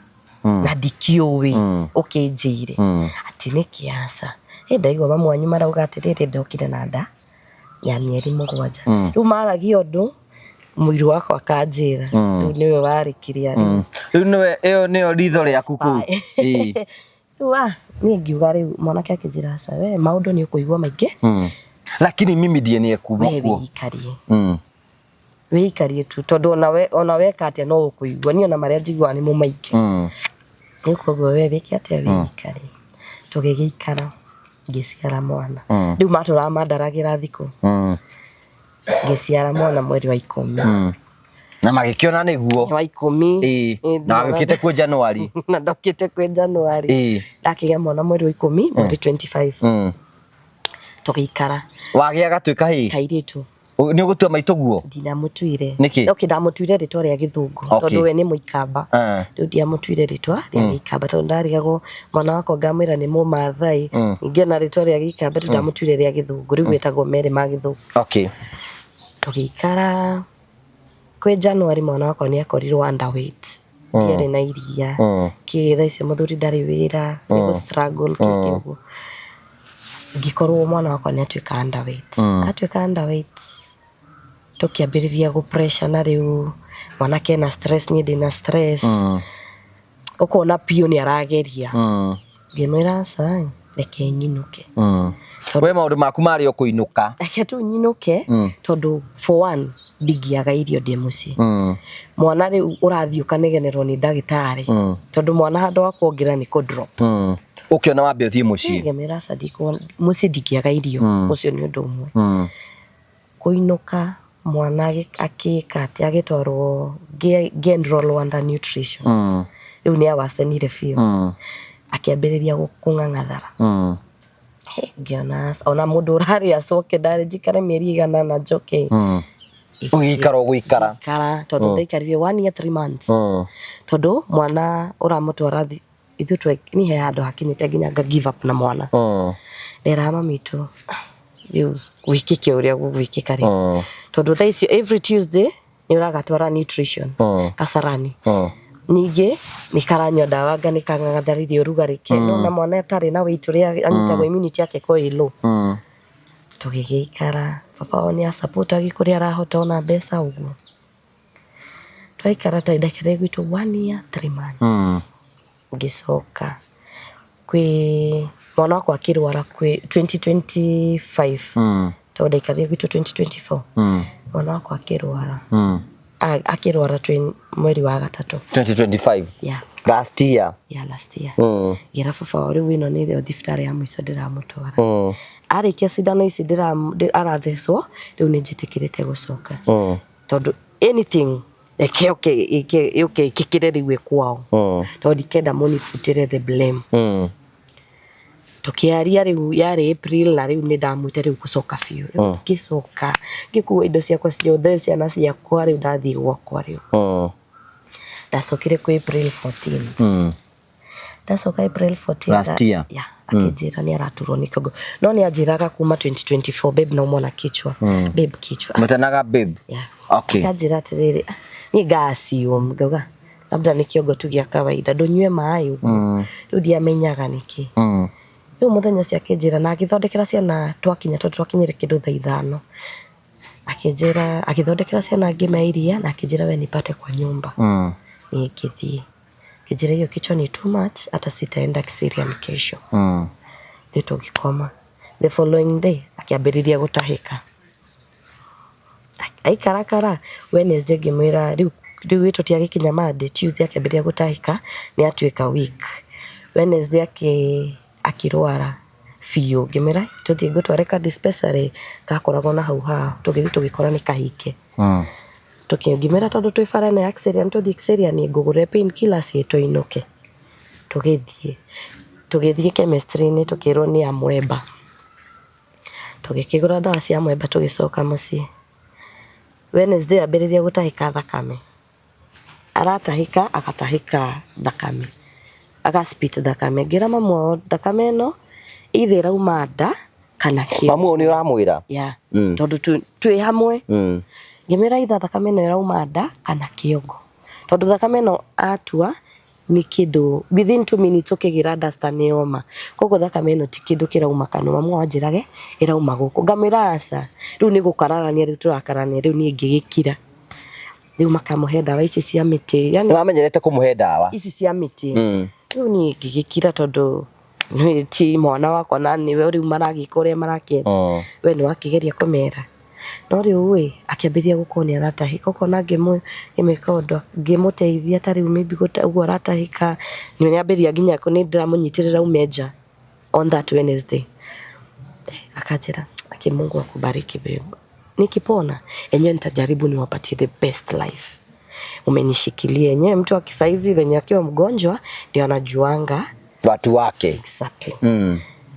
na ndikĩũĩ ũkĩnjĩire atĩ nĩkĩ?" Aca, ĩ ndaigua mamu wanyu marauga atĩrĩrĩ, ndokire na nda ya mĩeri 7. Rĩu maragia ũndũ mũiru wakwa akanjĩra, rĩu nĩwe warĩ kĩrĩa rĩu. Rĩu nĩwe, ĩyo nĩyo ritho rĩaku kũu, ĩĩ. Rĩu niĩ ngiuga, rĩu mwanake akĩnjĩra, "Aca, we maũndũ nĩ ũkũigua maingĩ." Lakini mimi ndiye nĩ kuma We kuo. Wĩikarie. Wĩikarie tu, tondũ ona weka atĩa no ũkũigua, niĩ ona marĩa njiguaga nĩmo maingĩ. Rĩu koguo we wĩke atĩa, wĩikarie. Tũgĩgĩikara, ngĩciara mwana. Rĩu matũraga mandaragĩra thikũ. Ngĩciara mwana mweri wa 10. Na magĩkĩona nĩguo. Wa 10. Ĩĩ, na wagĩũkĩte kuo January. Na ndokĩte kwĩ January. Ndakĩgĩa mwana mweri wa 10, mweri 25. Tũgĩikara. Wagĩa gatuĩka hĩ? Kairĩtu. Nĩ ũgũtua maitũ guo? Ndinamũtuire. Nĩkĩ? Okay, ndamũtuire rĩtwa rĩa gĩthũngũ. Tondũ we nĩ mũikamba. Rĩu ndiamũtuire rĩtwa rĩa gĩikamba, tondũ ndarigagwo mwana wakwa ngamwĩra nĩ mũmathai. Ningĩ na rĩtwa rĩa gĩikamba, rĩu ndamũtuire rĩa gĩthũngũ. Rĩu wĩtagwo Mary ma gĩthũngũ. Tũgĩikara kwĩ January, mwana wakwa nĩ akorirwo underweight. Ndiarĩ na iria. Kĩ thaa icio mũthuri ndarĩ wĩra, nĩ gũ struggle kĩngĩ ũguo. Ngĩkorwo mwana wakwa nĩ atuĩka underweight. Atuĩka underweight, tũkĩambĩrĩria gũ pressure, na rĩu mwanake ena stress, niĩ ndĩna stress. Ũkona biũ nĩ arageria. Ngĩmwĩra, "Aca, reke nyinũke." We maũndũ maku marĩ o kũinũka. Reke tu nyinũke, tondũ for one ndingĩaga irio ndĩ mũciĩ. Mwana rĩu ũrathiĩ ũkanegenerwo nĩ ndagĩtarĩ. Tondũ mwana handũ wa kuongerera nĩ kũ drop. Ũkĩona wambe ũthiĩ mũciĩ. Ngĩmwĩra, "Aca, mũciĩ ndingĩaga irio." Ũcio nĩ ũndũ ũmwe. Kũinũka, mwana akĩka atĩ agĩtwarwo, ngĩ enroll under nutrition. Rĩu nĩ awacenire biũ. Akĩambĩrĩria kũng'ang'athara. He, ngĩona ona mũndũ ũrarĩa acoke ndarĩ njikare mĩeri 100 njoke. Ũgĩikara ũgũikara. Ikara, tondũ ndaikarire one year 3 months. Tondũ mwana ũramũtwara ithuĩ niĩ he handũ hakinyĩte nginya nga give up na mwana. Nderaga mami witũ, rĩu gwĩkĩke ũrĩa gũgwĩkĩka rĩ. Tondũ thaa icio every Tuesday nĩ ũragatwara nutrition. Kasarani. Ningĩ nĩ karanyua ndawa, anga nĩ kang'ang'atharirie ũrugarĩ ke no na mwana atarĩ na weight ũrĩa anyitagwo, immunity yake ko ĩ low. Tũgĩgĩikara, baba wao nĩ asupportagi kũrĩa arahota ona mbeca ũguo. Twaikara ta ndaikarire gwitũ one year 3 months. Ngĩcoka kwĩ mwana wakwa akĩrwara kwĩ 2025. Tondũ ndaikarire gwitũ 2024. Mwana wakwa akĩrwara. Akĩrwara mweri wa gatatũ. 2025. Yeah. Last year. Yeah, last year. Ngĩra baba wao, rĩu ĩno nĩrĩo thibitarĩ ya mũico ndĩramũtwara. Arĩkia cindano ici arathecwo, rĩu nĩ njĩtĩkĩrĩte gũcoka. Tondũ anything reke yũke ĩkĩkĩre rĩu ĩ kwao. Tondũ ndikenda mũnibutĩre the blame. Tũkĩaria rĩu yarĩ April, na rĩu nĩ ndamwĩte rĩu gũcoka biũ. Rĩu ngĩcoka, ngĩkua indo ciakwa ciothe, ciana ciakwa, rĩu ndathiĩ gwakwa rĩu. Ndacokire kwĩ April 14. Ndacoka April 14. Last year. Yeah, akĩnjĩra nĩ araturwo nĩ kĩongo. No nĩ anjĩraga kuma 2024, "Babe, naumwa na kichwa. Babe, kichwa." Mũtenaga babe. Yeah. Okay. Akanjĩra atĩrĩrĩ, niĩ nga assume, ngauga labda nĩ kĩongo tu gĩa kawaida, ndũnyue maĩ ũguo. Rĩu ndiamenyaga nĩkĩ. Rĩu mũthenya ũcio akĩnjĩra na agĩthondekera ciana twakinya, tondũ twakinyire kĩndũ thaa 5. Akĩnjĩra, agĩthondekera ciana ngima ya iria na akĩnjĩra, "We nipate kwa nyumba." Niĩ ngĩthiĩ. Akĩnjĩra hiyo kichwa ni too much, hata sitaenda Kiserian kesho. Ithuĩ tũgĩkoma. The following day akĩambĩrĩria gũtahĩka, aikarakara. Wednesday ngĩmwĩra rĩu rĩu tũtiagĩkinya Monday. Tuesday akĩambĩrĩria gũtahĩka, nĩ atuĩka weak. Wednesday akĩrwara biũ. Ngĩmwĩra tũthiĩ ngũtware ka dispensary gakoragwo na hau hao. Tũgĩthiĩ tũgĩkora nĩ kahinge. Ngĩmwĩra tondũ twĩ bara ĩno ya Kiserian, tũthiĩ Kiserian ngũgũrĩre pain killers tũinũke. Tũgĩthiĩ chemistry-inĩ, tũkĩrwo nĩ ya Mwemba. Tũgĩkĩgũra ndawa cia Mwemba, tũgĩcoka mũciĩ. Wednesday ambĩrĩria gũtahĩka thakame, aratahĩka agatahĩka thakame, aga spit thakame. Ngĩra mamu wao thakame ĩno either ĩrauma nda kana kĩongo. Mamu ũyũ nĩ ũramwĩra? Yeah. Tondũ twĩ hamwe. Ngĩmwĩra either thakame ĩno ĩrauma nda kana kĩongo, tondũ thakame ĩno atua nĩ kĩndũ within 2 minutes ũkĩgĩra duster nĩ yoma, koguo thakame ĩno ti kĩndũ kĩrauma kanua. Mamu wanjĩrage ĩrauma gũkũ, ngamwĩra aca. Rĩu nĩ gũkararania, rĩu tũrakararania, rĩu niĩ ngĩgĩkira. Rĩu makamũhe ndawa ici cia mĩtĩ, yani Nĩ mamenyerete kũmũhe ndawa ici cia mĩtĩ. Rĩu niĩ ngĩgĩkira, tondũ nĩ ti mwana wakwa na nĩwe rĩu maragĩka ũrĩa marakĩenda. We nĩ wakĩgeria kũmera, no rĩu ĩ akĩambĩrĩria gũkorwo nĩ aratahĩka, ũkona ngĩmwĩka ũndũ ngĩmũteithia, ta rĩu maybe ũguo aratahĩka, nĩ ambĩrĩria nginya nĩ ndĩramũnyitĩrĩra ume nja. On that Wednesday akanjĩra aki, "Mungu akubariki babe, nikipona enyewe nitajaribu niwapatie the best life umenishikilia." Enyewe mtu akisaizi venye akiwa mgonjwa ndio anajuanga watu wake. Exactly.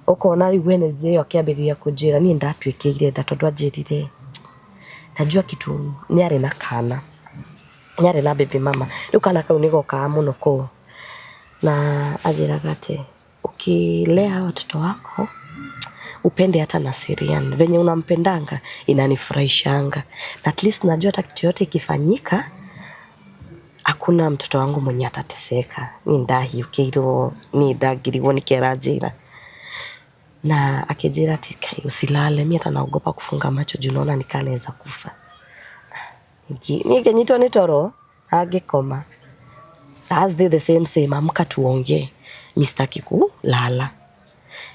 Ũkona rĩu Wednesday ĩyo akĩambĩrĩria kũnjĩra niĩ ndatuĩkĩire nda, tondũ anjĩrire najua kitu nĩ arĩ na kana, nĩ arĩ na baby mama. Rĩu kana kau nĩ gokaga mũno kũu, na anjĩraga atĩ ukilea watoto wako upende hata Naserian venye unampendanga, inanifurahishanga, na at least najua hata kitu yote ikifanyika hakuna mtoto wangu mwenye atateseka. Ni ndahiũkĩirwo, ni ndangirigwo nĩkĩ aranjĩra, na akĩnjĩra ati kai usilale, mi hata naogopa kufunga macho juu naona nikaa naweza kufa. Niĩ ngĩnyitwo nĩ toro na ngĩkoma. Thursday the same same, amka tuongee, mi sitaki kulala.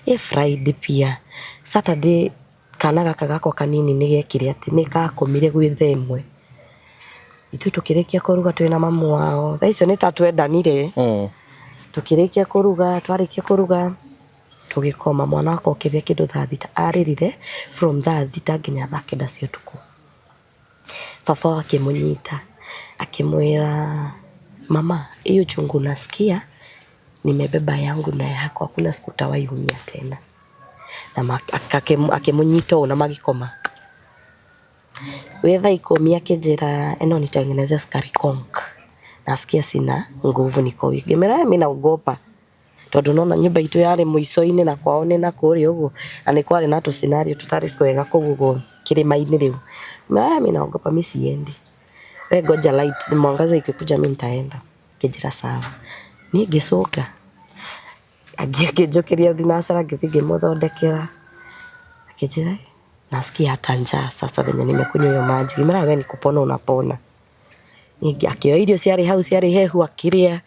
E Friday pia, Saturday kana gaka gakwa kanini nĩ gekire atĩ nĩ gakomire gwĩ thaa 1. Ithuĩ tũkĩrĩkia kũruga twĩna mamu wao, thaa icio nĩ ta twendanire. Tũkĩrĩkia kũruga, twarĩkia kũruga tũgĩkoma. Mwana wakwa okĩrire kĩndũ thaa 6, arĩrire from thaa 6 nginya thaa 9 cia ũtukũ. Baba wao akĩmũnyita akĩmwĩra, "Mama, hiyo uchungu unasikia nimebeba yangu na yako, hakuna siku utawahi umia tena." Na akĩmũnyita ũũ na magĩkoma. Wĩ thaa 10 akĩnjĩra eno nitengeneze sukari konk, nasikia sina nguvu, niko weak. Ngĩmwĩra mi naogopa, tondũ nona nyũmba itũ yarĩ mũico-inĩ na kwao nĩ na kũrĩa ũguo, na nĩ kwarĩ na tũ scenario tũtarĩ twega kũu ũguo kĩrĩma-inĩ. Rĩu ngĩmwĩra mi naogopa, mi siendi, we ngoja light mwangaza ikikuja mi nitaenda. Akĩnjĩra sawa. Niĩ ngĩcũnga, akĩnjũkĩria thinacara, ngĩthiĩ ngĩmũthondekera. Akĩnjĩra nasikia hata njaa sasa venye nimekunywa hiyo maji. Ngĩmwĩra we ni kupona unapona. Ningĩ akĩoya irio ciarĩ hau ciarĩ hehu akĩrĩa,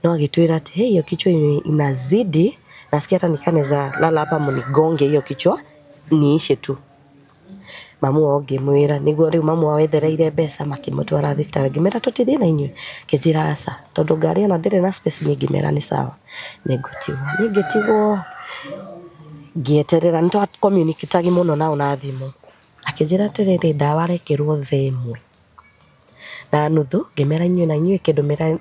no agĩtwĩra atĩ hey, hiyo kichwa inazidi, nasikia hata nikaa naweza lala hapa mnigonge hiyo kichwa niishe tu. Mamu wao ngĩmwĩra nĩguo rĩu mamu wao ethereire mbeca makĩmũtwara thibitarĩ. Ngĩmwĩra tũtithiĩ na inyuĩ, akĩnjĩra aca, tondũ ngari ona ndĩrĩ na space nyingĩ. Ngĩmwĩra nĩ sawa, nĩngũtigwo. Niĩ ngĩtigwo ngĩeterera, nĩ twa communicate mũno nao na thimũ. Akĩnjĩra atĩrĩrĩ, ndawa arekĩrwo 1:30. Ngĩmera inyuĩ na inyuĩ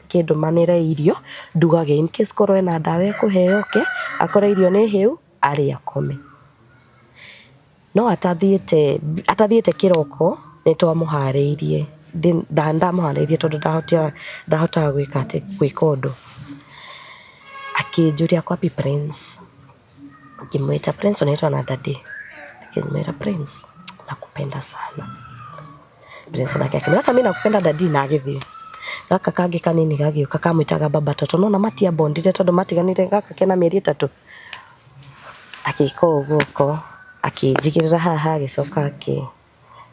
kĩndũmanĩre irio ndugage in case korwo ena ndawa ekũheo oke akore irio nĩ hĩu arĩe akome. No atathiĩte kĩroko nĩ twamũharĩirie, ndamũharĩirie tondũ ndahotaga gwĩka atĩ gwĩka ũndũ. Akĩnjũria kwapi Prince, ngĩmwĩta Prince unaitwa na daddy. Akĩmwĩra Prince nakupenda sana. Prince nake akĩmwĩra hata mimi nakupenda daddy, na agĩthiĩ. Gaka kangĩ kanini gagĩũka kamwĩtaga baba toto, nona matiabondire tondũ matiganire gaka kena mĩeri 3. Agĩka ũguo guoko akĩnjigĩrĩra haha, agĩcoka akĩ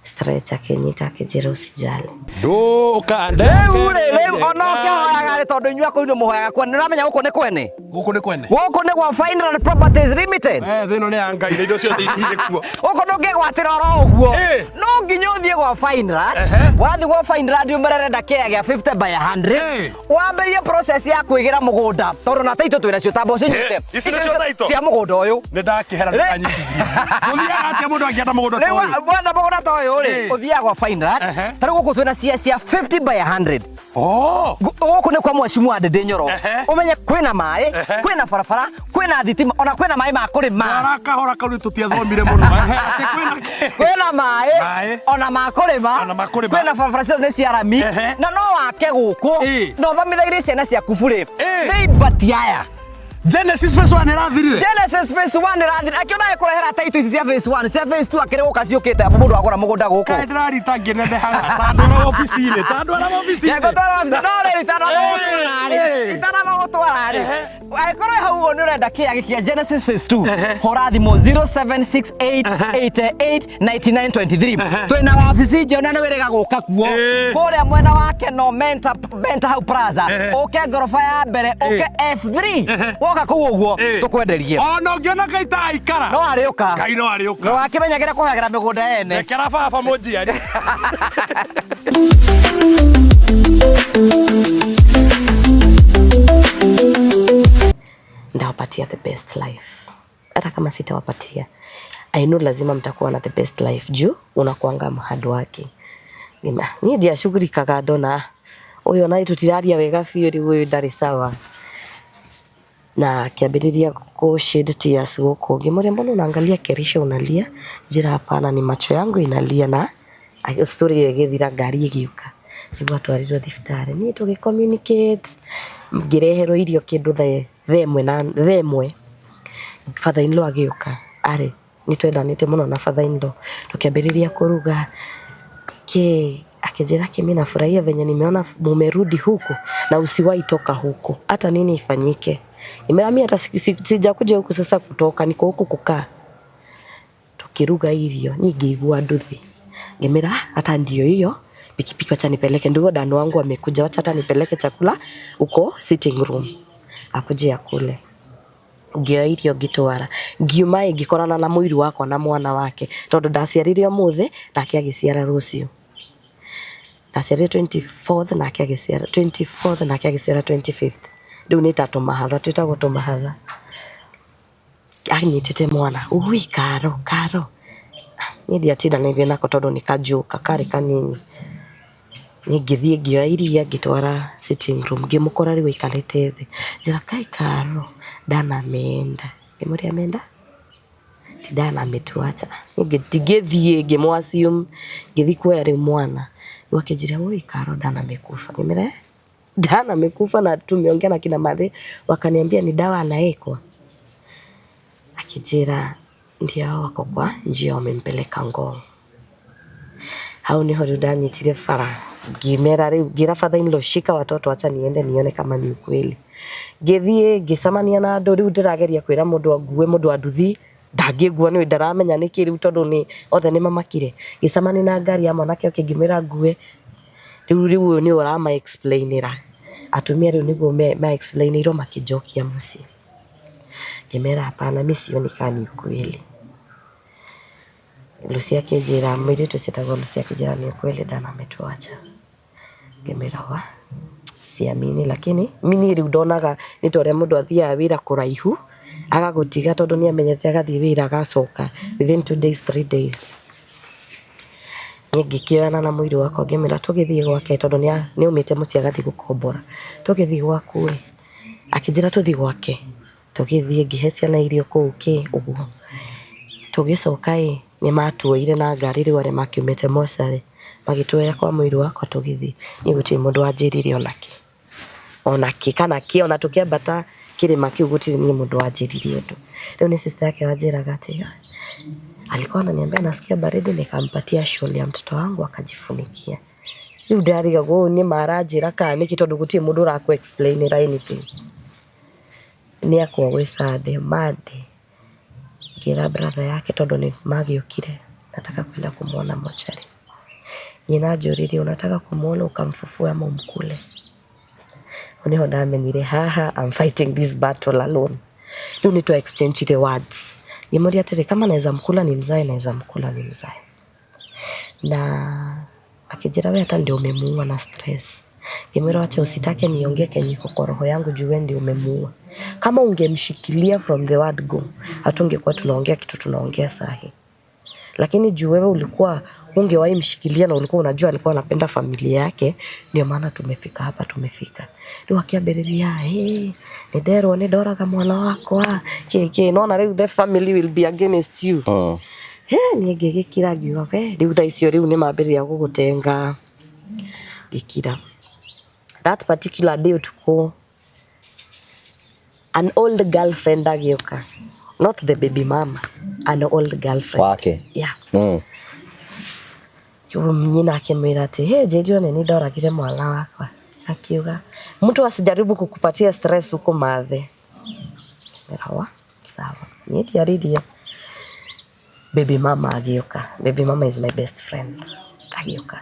stretch akĩnyita akĩnjĩra usijali. Ndũkandeke. Rĩu rĩ, rĩu ona ũkĩhoyaga rĩ, Tondu inyuĩ akũrũ nĩ mũhoyaga kwene. Nĩ ũramenya gũkũ nĩ kwene? Gũkũ nĩ kwene. Gũkũ nĩ gwa Fineland Properties Limited. Eh, thĩ ĩno nĩ ya Ngai na indo ciothe irĩ kuo. Gũkũ ndũngĩgwatĩra oro ũguo. Ĩ. No nginya ũthiĩ gwa Fineland. Wathiĩ gwa Fineland ũmerere kĩaya gĩa 50 by 100. Ĩ. Wambĩrĩrie process ya kwĩgĩra mũgũnda tondũ na taitũ twĩna cio ta mboco nyite. Ici nĩcio title? Cia mũgũnda ũyũ. Nĩ ndakĩhera ndĩkanyitithia. Gũthiaga atĩa mũndũ angĩenda mũgũnda ta Rĩu ũyũ? wenda mũgũnda ta ũyũ rĩ, Ĩ. ũthiaga gwa Fineland. Ta rĩu gũkũ twĩna cia 50 by 100. Oh! Gũkũ nĩ kwa mheshimiwa Ndindi Nyoro. Ũmenye kwĩna maĩ, kwĩna barabara, kwĩna thitima, ona kwĩna maĩ ma kũrĩma. Twara kahora kau nĩ tũtiathomire mũno. Ehe, atĩ kwĩna kĩ? Kwĩna maĩ, Maĩ. ona ma kũrĩma, Ona ma kũrĩma. kwĩna barabara ciothe nĩ cia rami, na no wake gũkũ, na ũthomithagĩrie ciana ciaku burĩ. Nĩ ibati aya. Genesis phase 1 ĩrathirire. Genesis phase 1 ĩrathira. Akĩona agĩkũrehera title ici cia phase 1, cia phase 2 akĩrĩ gũka ciũkĩte mũndũ agũra mũgũnda gũkũ. Kaĩ ndĩrarita ngĩnenehaga ta ndwara obici-inĩ, ta ndwara obici-inĩ. Ngũtwara wabici, no rĩrĩ itanamba gũtwara rĩ, itanamba gũtwara rĩ, angĩkorwo hau ũguo nĩ ũrenda kĩaya gĩkĩ kĩa Genesis phase 2, hũra thimũ 0768889923. Twĩna wabici njerũ na nĩ wĩrĩga gũka kuo kũrĩa mwena wa Keno Menta, Menta hau Plaza, ũke ngoroba ya mbere, ũke F3, woka kũu ũguo tũkwenderie. Ona ũngĩona Ngai ta aikara. No arĩũka. Ngai no arĩũka. No akĩmenyagĩra kũhagĩra mĩgũnda ene. Rekera baba mũnjiari. Ndawapatia the best life. Hata kama sitawapatia, I know lazima mtakuwa na the best life juu unakuanga mhad wake. Niĩ ndiacugurikaga ndona ũyũ ona tũtiraria wega biũ rĩu ũyũ ndarĩ sawa. Na akĩambĩrĩria kũ shed tears gũkũ. Ngĩmũria mbona unaangalia Kerisha unalia? Njĩra hapana, ni macho yangu inalia. Na story ĩyo ĩgĩthira, ngari ĩgĩũka nĩguo atwarirwo thibitarĩ. Niĩ tũgĩ communicate, ngĩreherwo irio kĩndũ thaa ĩmwe na thaa ĩmwe. Father in law agĩũka, arĩ nĩ twendanĩte mũno na father in law, tũkĩambĩrĩria kũruga ke akĩnjĩra ke mimi nafurahia venye nimeona mumerudi huku na usiwahi toka huku hata nini ifanyike. Nimera mimi hata sijakuja huku sasa kutoka, niko huku kukaa. Tukiruga irio niĩ ngĩigua nduthi, ngĩmera hata ndio hiyo pikipiki, wacha nipeleke, ndio dano wangu amekuja, wacha hata nipeleke chakula uko sitting room akuje akule. Ngĩoya irio ngĩtwara, ngiuma ĩ ngĩkorana na mũiru wakwa na mwana wake tondũ ndaciarire ũmũthĩ nake agĩciara rũciũ. Ndaciarire 24th nake agĩciara 24th nake agĩciara 25th. Rĩu nĩ ta tũmahatha, twĩtagwo tũmahatha. Anyitĩte mwana, ui karo karo. Niĩ ndiatindanĩire nako tondũ nĩ kanjũka karĩ kanini. Niĩ ngĩthiĩ ngĩoya iria ngĩtwara sitting room, ngĩmũkora rĩu aikarĩte thĩ. Njĩra kai karo Dana ameenda. Ngĩmũria ameenda? Ti Dana ametuacha. Niĩ ngĩthiĩ ngĩmũ assume, ngĩthiĩ kuoya rĩu mwana. Rĩu akĩnjĩra oi karo Dana amekufa. Ngĩmwĩra Dana amekufa na tumeongea na kina mathe wakaniambia ni dawa anaekwa. Akĩnjĩra ndio hao wako kwa njia wamempeleka Ngong. Hau niho rĩu ndanyitire bara ngĩmera rĩu ngĩra father in law shika watoto acha niende nione kama ni ukweli. Ngĩthiĩ ngĩcemania na andũ rĩu ndĩrageria kwĩra mũndũ angue mũndũ wa nduthi ndangĩngua nĩ ndaramenya nĩkĩ rĩu tondũ nĩ othe nĩ mamakire. Ngĩcemania na ngari ya mwanake ũngĩ ngĩmwĩra ngue rĩu rĩu ũyũ nĩwe ũrama explainĩra. Atumia rĩu nĩguo ma explainĩirwo makĩnjokia mũciĩ. Ngĩmera hapana, mi sioni kama ni ukweli. Lucy akĩnjĩra, mũirĩtu ũcio etagwo Lucy akĩnjĩra ni ukweli Dana ametuacha. Ngĩmwĩra wa siamini, lakini mi niĩ rĩu ndonaga nĩ ta ũrĩa mũndũ athiaga wĩra kũraihu agagũtiga tondũ nĩ amenyete agathiĩ wĩra agacoka within 2 days 3 days. Niĩ ngĩkĩoyana na mũirũ wakwa ngĩmwĩra tũgĩthiĩ gwake tondũ nĩ aumĩte mũciĩ agathiĩ gũkombora. Tũgĩthiĩ gwaku rĩ, akĩnjĩra tũthiĩ gwake. Tũgĩthiĩ ngĩhe ciana irio kũu kĩ ũguo. Tũgĩcoka ĩ nĩ matuoire na ngari rĩu arĩa makiumĩte mocarĩ magĩtuoya kwa mũirũ wakwa tũgĩthiĩ. Niĩ gũtirĩ mũndũ wanjĩrire onakĩ onakĩ kana kĩ, ona tũkĩambata kĩrĩma kĩu gũtirĩ niĩ mũndũ wanjĩrire ũndũ. Rĩu nĩ sister yake wanjĩraga atĩ alikuwa ananiambia nasikia baridi, nikampatia shawl ya mtoto wangu akajifunikia. Rĩu ndarigagwo ũũ nĩ ma aranjĩra kana nĩkĩ tondũ gũtirĩ mũndũ ũrakũ explainĩra anything. Nĩ akwa gwĩ Sunday, Monday ngĩra brother yake tondũ nĩ magĩũkire, nataka kwenda kumuona mochari. Nyina anjũririe unataka kumuona ukamfufue ama umkule? Hau nĩho ndamenyire haha I'm fighting this battle alone. Rĩu nĩ twa exchange the words. Ngĩmũria atĩrĩ, kama naweza mkula ni mzae, naweza mkula ni mzae. Na akĩnjĩra we hata ndio umemuua na stress. Ngĩmwĩra wacha usitake niongee kenye iko kwa roho yangu juu wewe ndio umemuua. Kama ungemshikilia from the word go, hatungekuwa tunaongea kitu tunaongea sahi. Lakini juu wewe ulikuwa ungewahi mshikilia na ulikuwa unajua alikuwa anapenda familia yake, ndio maana tumefika hapa tumefika. Rĩu akĩambĩrĩria hey, nĩ nderwo nĩ ndoraga mwana wakwa kĩ kĩ, nona rĩu the family will be against you. He, niĩ ngĩgĩkira ngiuga we rĩu thaa icio rĩu nĩ mambĩrĩria gũgũtenga. Ngĩkira. That particular day ũtukũ, an old girlfriend agĩũka. Not the baby mama, an old girlfriend. Wake. Yeah. Nyina akĩmwĩra atĩ hey, njĩrire nĩ niĩ ndoragire mwana wakwa. Akiuga mtu asijaribu kukupatia stress huko mathe. Ngĩmwĩra wa sawa. Niĩ ndiaririe. Baby mama agĩũka. Baby mama is my best friend. Agĩũka.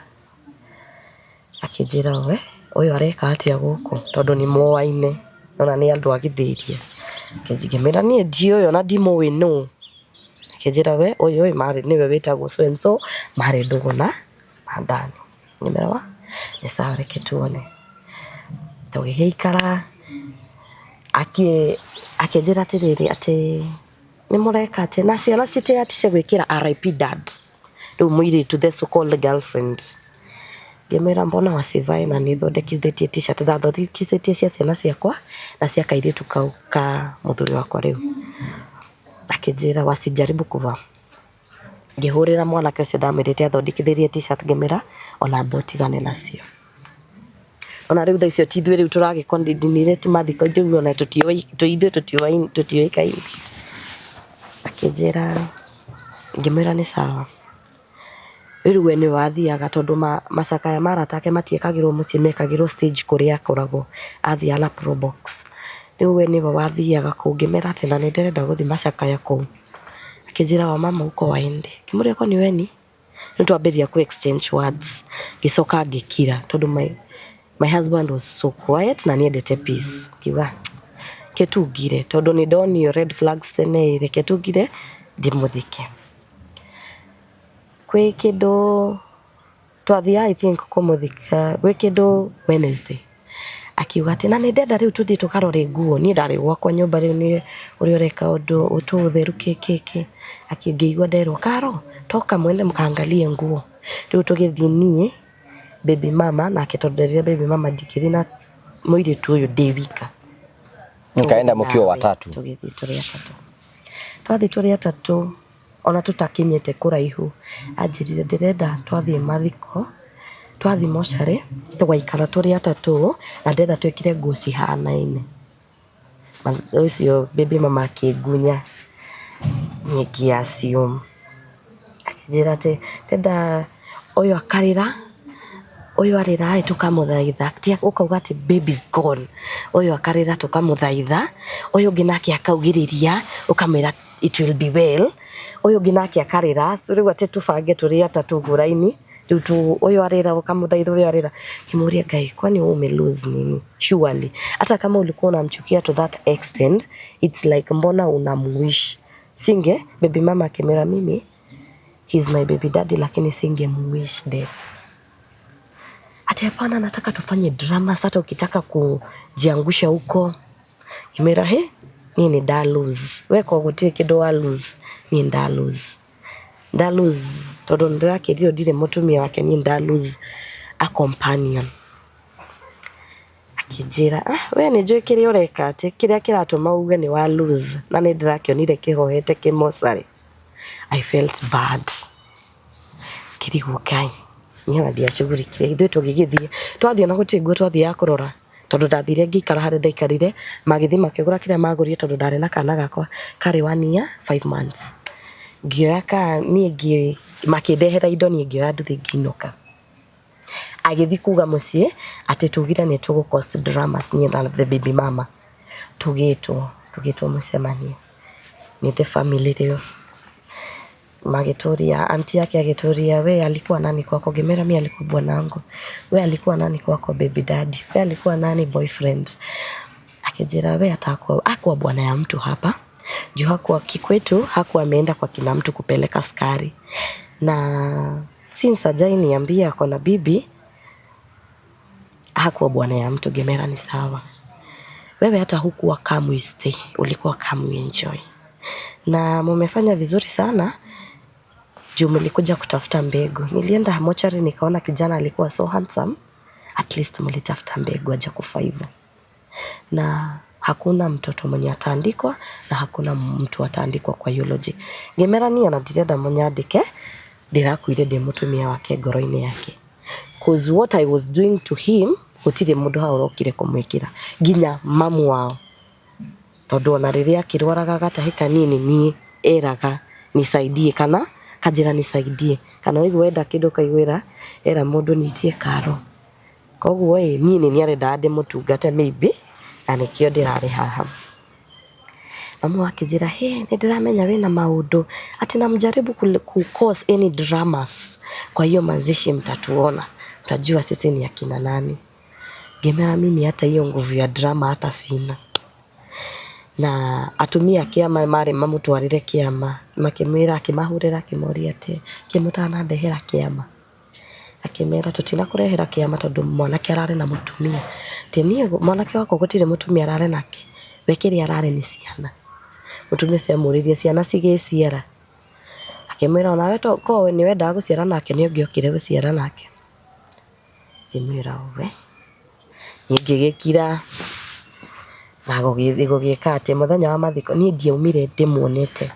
Akĩnjĩra we ũyũ areka atĩa gũkũ tondũ nĩ moaine ona nĩ andũ a gĩthĩria. Ngĩmwĩra niĩ ndiũĩ ona ndimũĩ nũ. Akĩnjĩra we ũyũ ĩ marĩ nĩwe wĩtagwo so and so marĩ ndũgũ na Dani. Ngĩmwĩra wa nĩ sawa reke tuone. Tũgĩgĩikara akĩnjĩra atĩrĩrĩ atĩ nĩ mũreka atĩ na ciana citigatige gwĩkĩra RIP dad. Rĩu mũirĩtu the so called girlfriend. Ngĩmwĩra mbona wasivae na nĩ thondekithĩtie t-shirt ndathondekithĩtie cia ciana ciakwa na cia kairĩtu kau ka mũthuri wakwa rĩu. Akĩnjĩra wasijaribu kuvaa. Ngĩhũrĩra mwanake ũcio ndamwĩrĩte athondekithĩrie t-shirt ngĩmwĩra ona amba ũtigane nacio. Ona rĩu thaa icio ti ithuĩ rĩu tũragĩ coordinate mathiko rĩu ona tũtiũĩ ithuĩ tũtiũĩkaine. Akĩnjĩra ngĩmwĩra nĩ sawa. Rĩu we nĩwe wathiaga tondũ macakaya ma arata ake matiekagĩrwo mũciĩ mekagĩrwo stage kũrĩa akoragwo athiaga na probox. Rĩu we nĩwe wathiaga kũu ngĩmera atĩ na nĩ ndĩrenda gũthiĩ macakaya kũu. Akĩnjĩra wamama huko waende. Ngĩmũria kwani we ni? Rĩu twambĩrĩria ku exchange words. Ngĩcoka ngĩkira tondũ my husband was so quiet na nĩendete peace. Ngiuga reke tungire tondũ nĩ ndonio red flags tene reke tungire ndĩmũthike. Kwĩ kĩndũ twathiaga I think kũmũthika gwĩ kĩndũ Wednesday. Akiuga atĩ na nĩ ndenda rĩu tũthiĩ tũkarore nguo niĩ ndarĩ gwakwa nyũmba rĩu nĩ ũrĩa ũreka ũndũ ũtũ ũtheru kĩ kĩ kĩ. Ngĩigua nderwo Karo toka mwende mkaangalie nguo. Rĩu tũgĩthiĩ niĩ baby mama nake tondũ nderire baby mama ndingĩthiĩ na mũirĩtu ũyũ ndĩ wika. Mkaenda mkiwa watatu. Tũgĩthiĩ tũrĩ atatũ. Twathiĩ tũrĩ atatũ ona tũtakinyĩte kũraihu anjĩrire ndĩrenda twathiĩ mathiko twathiĩ mocarĩ tũgaikara tũrĩ atatũ na ndĩrenda twĩkĩre nguo cihanaine. Ũcio baby mama akĩngunya niĩ ngĩ assume. Akĩnjĩra atĩ ndĩrenda ũyũ akarĩra ũyũ arĩra ĩ tũkamũthaitha ti ũkauga atĩ baby's gone. Ũyũ akarĩra tũkamũthaitha ũyũ ũngĩ nake akaugĩrĩria ũkamwĩra it will be well. Ũyũ ũngĩ nake akarĩra rĩu atĩ tũbange tũrĩ atatũ ũguo raini rĩu tu ũyũ arĩra ũkamũthaitha ũyũ arĩra. Ngĩmũria Ngai kwani wewe ume lose nini? Surely hata kama ulikuwa unamchukia to that extent it's like mbona unamwish. Singe baby mama akimwĩra mimi he's my baby daddy lakini singemwish death. Ati hapana nataka tufanye drama sasa ukitaka kujiangusha huko. Ngĩmwĩra he niĩ nĩ nda lose. We ko gũtirĩ kĩndũ wa lose niĩ nda lose. Nda lose tondũ nĩndĩrakĩrirwo ndirĩ mũtumia wake niĩ nda lose a companion. Akĩnjĩra ah we nĩ njũĩ kĩrĩa ũreka atĩ kĩrĩa kĩratũma uge nĩ wa lose na nĩ ndĩrakĩonire kĩhohete kĩ mocarĩ. I felt bad. Ngĩrigwo Ngai niĩ ona ndiacugurikire ithuĩ tũgĩgĩthiĩ twathiĩ ona gũtirĩ nguo twathiaga kũrora tondũ ndathire ngĩikara harĩa ndaikarire magĩthiĩ makĩgũra kĩrĩa magũrire tondũ ndarĩ na kana gakwa karĩ 1 year 5 months. Ngĩoya ka niĩ makĩndehera indo niĩ ngĩoya nduthi ngĩinũka. Agĩthiĩ kuga mũciĩ atĩ tugire nĩ tũgũ cause dramas niĩ na the baby mama. Tũgĩtwo mũcemanio nĩ the family rĩu. Magĩtũria, anti yake agĩtũria, we alikuwa nani kwako? Ngĩmera mi alikuwa bwanangu. We alikuwa nani kwako baby daddy? We alikuwa nani boyfriend? Akĩnjĩra we atakuwa hakuwa bwana ya mtu hapa juu hakuwa kikwetu, hakuwa ameenda kwa kina mtu kupeleka sukari, na since hajai niambia ako na bibi, hakuwa bwana ya mtu. Ngĩmera ni sawa, wewe hata hukuwa come we stay, ulikuwa come we enjoy, na mumefanya vizuri sana juu mlikuja kutafuta mbegu. Nilienda mochari nikaona kijana alikuwa so handsome, at least mlitafuta mbegu, hajakufa hivyo. Na hakuna mtoto mwenye ataandikwa na hakuna mtu ataandikwa kwa eulogy. Ngĩmera niĩ ona ndirenda mũnyandĩke, ndĩrakuire ndĩ mũtumia wake ngoro-inĩ yake. Cause what I was doing to him, gũtirĩ mũndũ hau ũrokire kũmwĩkĩra nginya mamu wao, tondũ ona rĩrĩa akĩrwaraga gatahi kanini niĩ eraga nisaidie kana kanjĩra nisaidie, kana waigua wenda kĩndũ ũkaiguĩra era mũndũ nitie karo. Koguo ĩ niĩ nĩ niĩ arendaga ndĩmũtungate maybe, na nĩkĩo ndĩrarĩ haha. Mamu akĩnjĩra he nĩ ndĩramenya wĩna maũndũ ati namjaribu ku cause any dramas kwa hiyo mazishi, mtatuona, mtajua sisi ni akina nani. Ngĩmera mimi hata hiyo nguvu ya drama hata sina. Na atumia a kĩama marĩ mamũtwarĩre kĩama, makĩmwĩra, akĩmahũrĩra, akĩmoria atĩ kĩ mũtanandehera kĩama, akĩmera tũtinakũrehera kĩama tondũ mwanake ararĩ na mũtumia. Atĩ niĩ mwanake wakwa gũtirĩ mũtumia ararĩ nake, we kĩrĩa ararĩ nĩ ciana. Mũtumia ũcio amũririe ciana cigĩciara, akĩmwĩra onawe to korwo nĩ wendaga gũciara nake nĩ ũngĩokire gũciara nake. Ngĩmwĩra we niĩ ngĩgĩkira na gũgĩthiĩ gũgĩka atĩ mũthenya wa mathiko niĩ ndiaumire ndĩmuonete.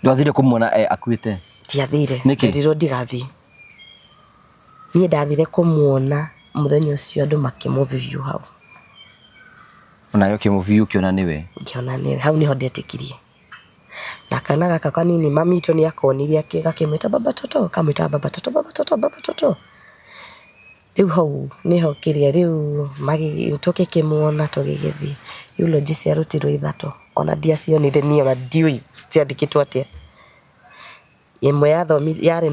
Ndwathire kũmuona akuĩte? Ndiathire. Nĩkĩ? Nderirwo ndigathiĩ. Niĩ ndathire kũmuona mũthenya ũcio andũ makĩmũview hau. Onawe ũkĩmũview ũkĩona nĩwe? Ngĩona nĩwe, hau nĩho ndetĩkirie. Na kana gaka kanini mami witũ nĩ akonirie gakĩmwĩta baba toto, kamwĩtaga baba toto, baba toto, baba toto. Rĩu hau nĩho kĩrĩa rĩu tũgĩkĩmuona tũgĩgĩthiĩ. Eulogy ciarutirwo ithatũ, ona ndiacionire niĩ, ona ndiũĩ ciandĩkĩtwo atĩa. Ĩmwe yarĩ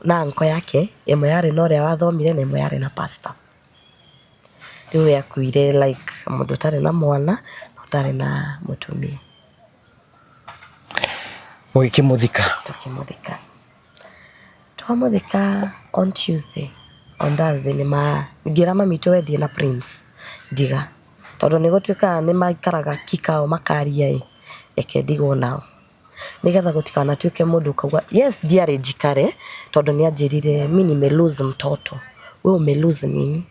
na uncle yake, ĩmwe yarĩ na ũrĩa wathomire na ĩmwe yarĩ na pastor. Rĩu we akuire like mũndũ ũtarĩ na mwana na ũtarĩ na mũtumia. Mũgĩkĩmũthika? Tũkĩmũthika. Twamũthika on Tuesday, on Thursday nĩ ngĩra mami witũ we thiĩ na Prince ndiga, tondũ nĩ gũtuĩkaga nĩ maikaraga kikao makaria ĩ, reke ndigwo nao nĩgetha gũtikanatuĩke mũndũ ũkauga yes ndiarĩ njikare, tondũ nĩ anjĩrire mi nime lose mtoto, we ume lose nini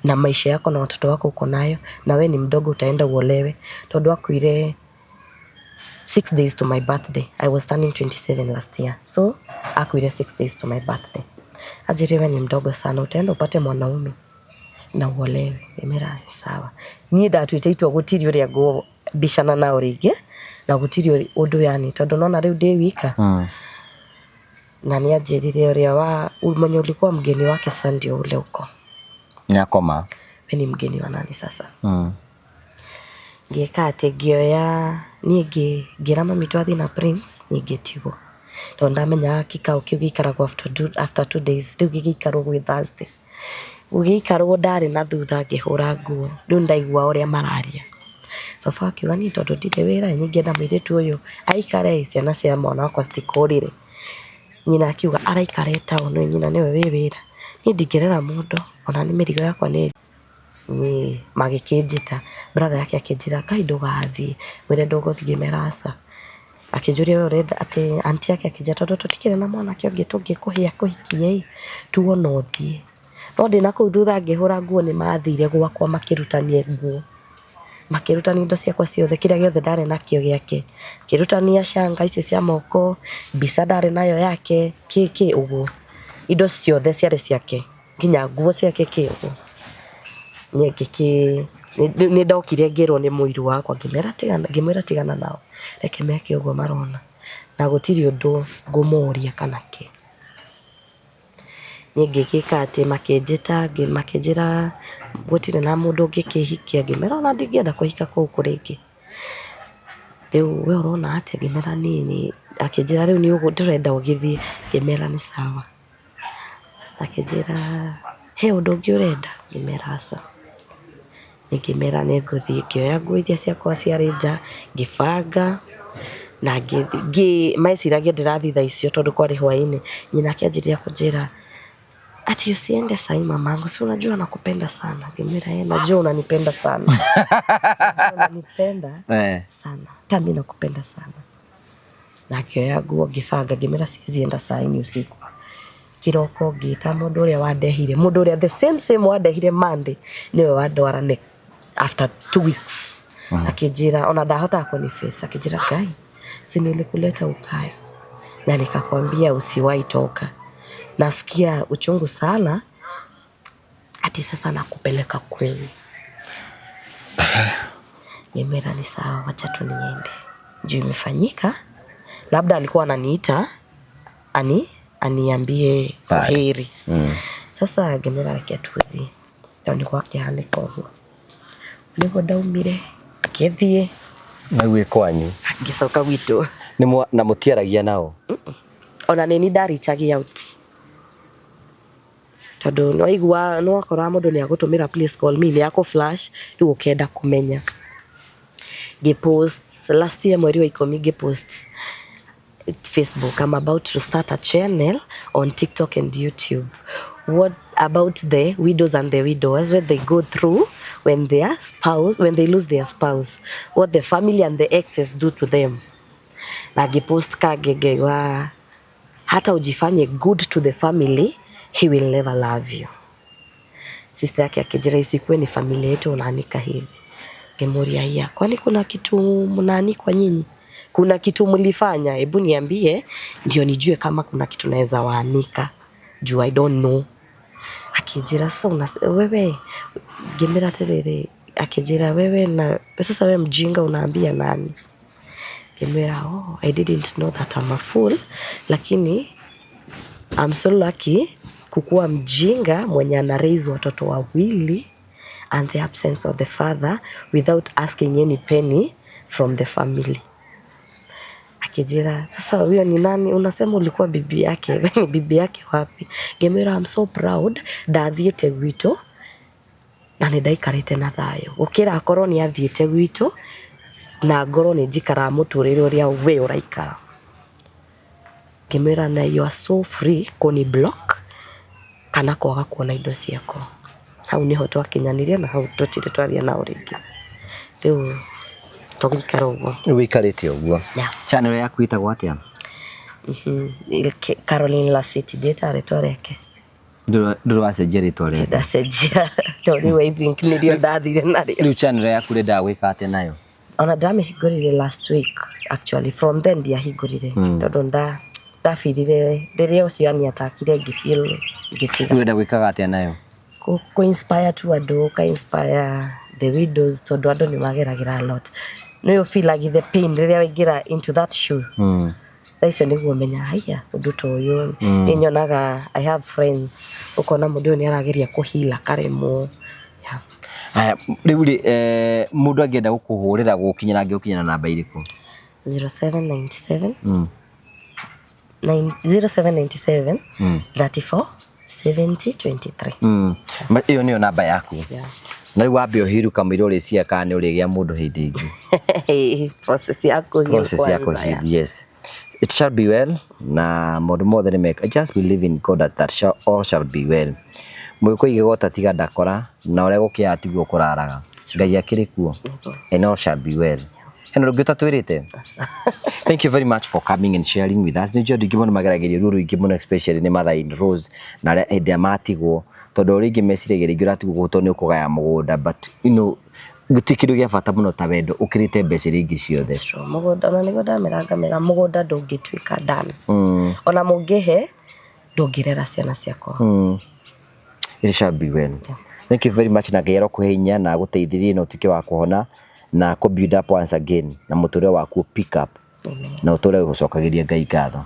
na maisha yako na watoto wako uko nayo, na we ni mdogo utaenda uolewe, tondũ akuire 6 days to my birthday. I was turning 27 last year, so akuire 6 days to my birthday. Anjĩrire we ni mdogo sana, utaenda upate mwanaume na uolewe. Ngĩmwĩra sawa. Niĩ ndatuĩte itua gũtirĩ ũrĩa ngũbicana nao rĩngĩ na gũtirĩ ũndũ yani, tondũ nona rĩu ndĩ wika. Na nĩ anjĩrire ũrĩa wa mwenye ulikuwa mgeni wake sasa ndio ule uko. Nĩakoma. We ni mgeni wa nani sasa? Ngĩka atĩ ngĩoya niĩ ngĩra mami twathiĩ na Prince, niĩ ngĩtigwo tondũ ndamenyaga kikao kĩu gĩikaragwo after 2 days, rĩu gĩgĩikarwo gwĩ Thursday, gũgĩikarwo ndarĩ na thutha ngĩhũra nguo. Rĩu ndaigua ũrĩa mararia, baba akiuga niĩ tondũ ndirĩ wĩra nyingĩenda mũirĩtu ũyũ aikare, ciana cia mwana wakwa citikũrĩre. Nyina akiuga araikara e town, nyina nĩwe wĩ wĩra, niĩ ndingĩrera mũndũ ona nĩ mĩrigo yakwa nĩ niĩ. Magĩkĩnjĩta, brother yake akĩnjĩra Ngai ndũgathiĩ, mwĩre ndũgũthiĩ, ngĩmera aca. Akĩnjũria we ũrenda atĩ, aunty yake akĩnjĩra tondũ tũtikĩrĩ na mwanake ũngĩ tũngĩkũhĩa kũhikia ĩ, tuona ũthiĩ. No ndĩna kũu thutha ngĩhũra nguo nĩ mathire gwakwa makĩrutania nguo, makĩrutania indo ciakwa ciothe, kĩrĩa gĩothe ndarĩ nakĩo gĩake, makĩrutania canga ici cia moko, mbica ndarĩ nayo yake, kĩ kĩ ũguo, indo ciothe ciarĩ ciake, nginya nguo ciake kĩ ũguo. Niĩ ngĩkĩ nĩ ndokire ngĩrwo nĩ mũiru wakwa, ngĩmera tigana, ngĩmwĩra tigana nao, reke meke ũguo marona na gũtirĩ ũndũ ngũmoria kana kĩ. Niĩ ngĩgĩka atĩ makĩnjĩta, makĩnjĩra gũtirĩ na mũndũ ũngĩkĩhikia, ngĩmera ona ndingĩenda kũhika kũu rĩngĩ. Rĩu we ũrona atĩa? Ngĩmera niĩ nĩ Akĩnjĩra rĩu nĩ ũguo ndĩrenda ũgĩthiĩ. Ngĩmera nĩ sawa. Akĩnjĩra he ũndũ ũngĩ ũrenda? Ngĩmera aca. Ngĩmera nĩ ngũthiĩ. Ngĩoya nguo iria ciakwa ciarĩ nja, ngĩbanga na ngĩthiĩ. Meciragia ndĩrathiĩ thaa icio tondũ kwarĩ hwainĩ. Nyina akĩanjĩrĩria kũnjĩra ati usiende sahi mamangu, si unajua nakupenda sana. Ngĩmwĩra eh, najua unanipenda sana. Najua unanipenda sana. Hata mimi nakupenda sana. Na ngĩoya nguo ngĩbanga, ngĩmera siwezi enda saa hii ni usiku. Kĩroko ngĩta mũndũ ũrĩa wandehire, mũndũ ũrĩa the same same wandehire Monday nĩwe wandwara after 2 weeks. Akĩnjĩra ona ndahotaga kũniface, akĩnjĩra, "Ngai, si nilikuleta ukae na nikakwambia usiwahi toka. Nasikia uchungu sana ati sasa nakupeleka kwenyu." Nimera ni sawa, wacha tu niende. Juu imefanyika, labda alikuwa ananiita aniambie kwaheri. Sasa ngĩmwĩra reke tũthiĩ tondũ nĩ gwakĩhanĩka ũguo. Nĩguo ndaumire ngĩthiĩ. Na gwĩ kwanyu? Ngĩcoka gwitũ. Na mũtiaragia nao? Ona nĩ ndarichagia out tondũ nĩwaigua nĩwakora mũndũ nĩ agũtũmĩra "Please call me", nĩ akũ flash rĩu ũkenda kũmenya. Ngĩpost last year mweri wa 10, ngĩpost Facebook, "I'm about to start a channel on TikTok and YouTube. What about the widows and the widowers, what they go through when their spouse, when they lose their spouse, what the family and the exes do to them." Na ngĩpost kangĩ ngĩigua, "Hata ujifanye good to the family, he will never love you." Sister yake akijira, "Isikuwe ni familia yetu unaanika hivi." Ngimuria, "Iya, kwani kuna kitu mnaanikwa nyinyi? Kuna kitu mlifanya? Hebu niambie ndio nijue kama kuna kitu naweza waanika. Juu I don't know." Akijira, "Sasa wewe," ngĩmwĩra atĩrĩrĩ, akijira, "Wewe na sasa wewe mjinga unaambia nani?" Ngĩmwĩra, "Oh, I didn't know that I'm a fool, lakini I'm so lucky kukuwa mjinga mwenye ana raise watoto wawili and the absence of the father without asking any penny from the family." Akijira, "Sasa huyo ni nani? Unasema ulikuwa bibi yake. Wewe ni bibi yake wapi?" Ngĩmwĩra, "I'm so proud ndathiĩte gwitũ na nĩ ndaikarĩte na thayũ gũkĩra akorwo nĩ athiĩte gwitũ na ngorwo nĩ njikaraga mũtũrĩre ũrĩa we ũraikara." Ngĩmwĩra, "Na you are so free kũni block kana kwaga kuona indo ciakwa." Hau nĩho twakinyanirie na hau tũtirĩ twaria nao rĩngĩ. Rĩu tũgĩikara ũguo. Rĩu wĩikarĩte ũguo? Yeah. Channel yaku ĩtagwo atĩa? Caroline Lasiti, ndiĩtaga rĩtwa rĩake. Ndũrĩ wacenjia rĩtwa rĩake? Ndacenjia tondũ rĩu I think nĩrĩo ndathire narĩo. Rĩu channel yaku ũrendaga gwĩka atĩa nayo? Ona ndamĩhingũrire last week actually. From then ndiahingũrire tondũ ndabirire rĩrĩa ũcio aniatakire, ngĩfeel ngĩtiga. Rĩu ũrenda gwĩkaga atĩa nayo? Kũ inspire tu andũ, ka inspire the widows tondũ andũ nĩ mageragĩra a lot. Nĩ ũfeelagi the pain rĩrĩa waingĩra into that shoe. Thaa icio nĩguo menya haiya ũndũ ta ũyũ nĩ nyonaga. I have friends, ũkona mũndũ ũyũ nĩ arageria kũhila karemwo, yeah. Aya, rĩu rĩ, mũndũ angĩenda gũkũhũrĩra, gũkinyĩra, angĩgũkinyĩra na namba irĩkũ? 0797 0797 34 70 23. Ĩyo nĩyo namba yaku? Yeah. Na rĩu wambe ũhiru kamũira ũrĩcia kana nĩ ũrĩgĩa mũndũ hĩndĩ ĩngĩ? Process ya kũheal. Process ya kwanza, kũheal. Yeah. Yes, it shall be well na maũndũ mothe nĩ mega. Just believe in God that all shall be well. Mũgĩkũyũ igĩgota tiga ndakora na ũrĩa gũkĩaga tiguo kũraraga. Ngai akĩrĩ kuo and all shall be well. Hena ũndũ ũngĩ ũtatwĩrĩte? Thank you very much for coming and sharing with us. Nĩ njũĩ andũ aingĩ mũno mageragĩria ruo rũingĩ mũno, especially nĩ mother in laws na arĩa hĩndĩ ĩrĩa matigwo, tondũ rĩngĩ meciragia rĩngĩ ũratigwo gũkũ tondũ nĩ ũkũgaya mũgũnda, but gũtirĩ kĩndũ gĩa bata mũno ta wendo ũkĩrĩte mbeca iria ingĩ ciothe. True. Mũgũnda ona nĩguo ndamera ngamera mũgũnda ndũngĩtuĩka done. Ona mũngĩhe ndũngĩrera ciana ciakwa. It shall be well. Thank you very much na Ngai arokũhe hinya na agũteithĩrĩrie na ũtuĩke wa kũhona na kũ build up once again na mũtũrĩre waku pick up. Amen. Na ũtũre gũcokagĩria Ngai ngatho.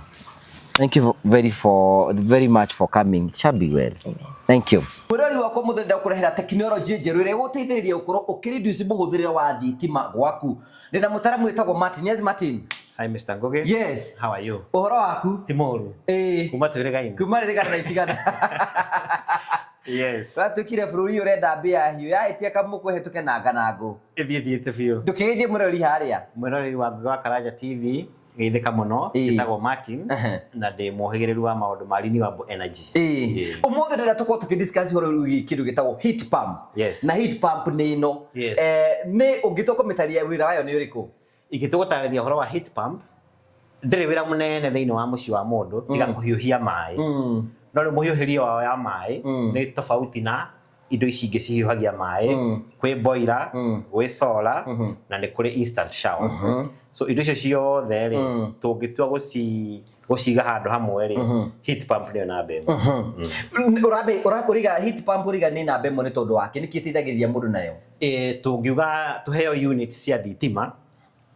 Thank you very much for coming. It shall be well. Amen. Thank you. Mwĩrori wakwa mũthĩ ndakũrehera tekinoronjĩ njerũ ĩrĩa ĩgũteithĩrĩria gũkorwo ũkĩreduce mũhũthĩrĩre wa thitima gwaku. Ndĩna mũtaramu wĩtagwo Martin. Yes, Martin. Hi Mr. Ngugi. Yes. How are you? Ũhoro waku? Ti mũru. Ĩĩ. Kuma twĩrĩgaine. Kuma rĩrĩgana na itigana. Yes. Watuĩkire bũrũri ũrenda mbĩa hiũ yahĩtia kamũkũ ĩhĩtũke na nganangũ. Ĩthiĩ thiĩte biũ. Ndũkĩgeithie mũrori harĩa. Mwĩroreri wa Ngugi wa Karanja TV geithĩka mũno. Ĩĩ. Njĩtagwo Martin Ehe. na ndĩ mũhĩgĩrĩru wa maũndũ ma renewable energy. Ĩĩ. Ĩĩ. Ũmũthĩ ndĩrenda tũkorwo tũkĩdiscuss ũhoro wĩgiĩ kĩndũ gĩtagwo heat pump. Yes. Na heat pump nĩ ĩno. Yes. Nĩ ũngĩtua kũmĩtaria wĩra wayo nĩ ũrĩkũ? Ingĩtua gũtarĩria ũhoro wa heat pump, ndĩrĩ wĩra mũnene thĩinĩ wa mũciĩ wa mũndũ tiga kũhiũhia maĩ. No rĩu mũhiũhĩrie wao ya maĩ nĩ tofauti na indo ici ingĩ cihiũhagia maĩ. Kwĩ boiler, gwĩ solar na nĩ kũrĩ instant shower. So indo icio ciothe rĩ, tũngĩtua gũciga handũ hamwe rĩ, heat pump nĩyo namba ĩmwe. Ũrambe ũriga heat pump ũriga nĩ namba ĩmwe nĩ tondũ wake nĩkĩ ĩteithagĩrĩria mũndũ nayo? Tũngiuga tũheo unit cia thitima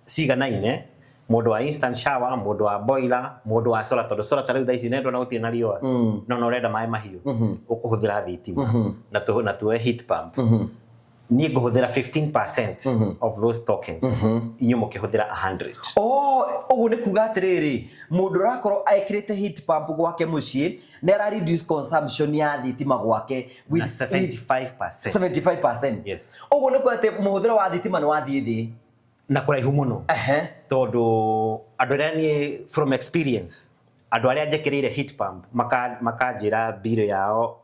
ciganaine, mũndũ wa instant shower, mũndũ wa boiler, mũndũ wa solar, tondũ solar ta rĩu thaa ici nĩ ndona gũtirĩ na riũa, no no ũrenda maĩ mahiũ, ũkũhũthĩra thitima na tuoe heat pump. Niĩ ngũhũthĩra 15% of those tokens, inyuĩ mũkĩhũthĩra 100. Oh, ũguo nĩ kuga atĩrĩrĩ, mũndũ ũrakorwo ekĩrĩte heat pump gwake mũciĩ nĩ ara reduce consumption ya thitima gwake with Na 75%. 75%. Yes. Ũguo nĩ kuga atĩ mũhũthĩro wa thitima nĩ wathiĩ thĩ. Na kũraihu mũno. Tondũ andũ arĩa niĩ from experience, andũ arĩa njĩkĩrĩire heat pump makanjĩra bill yao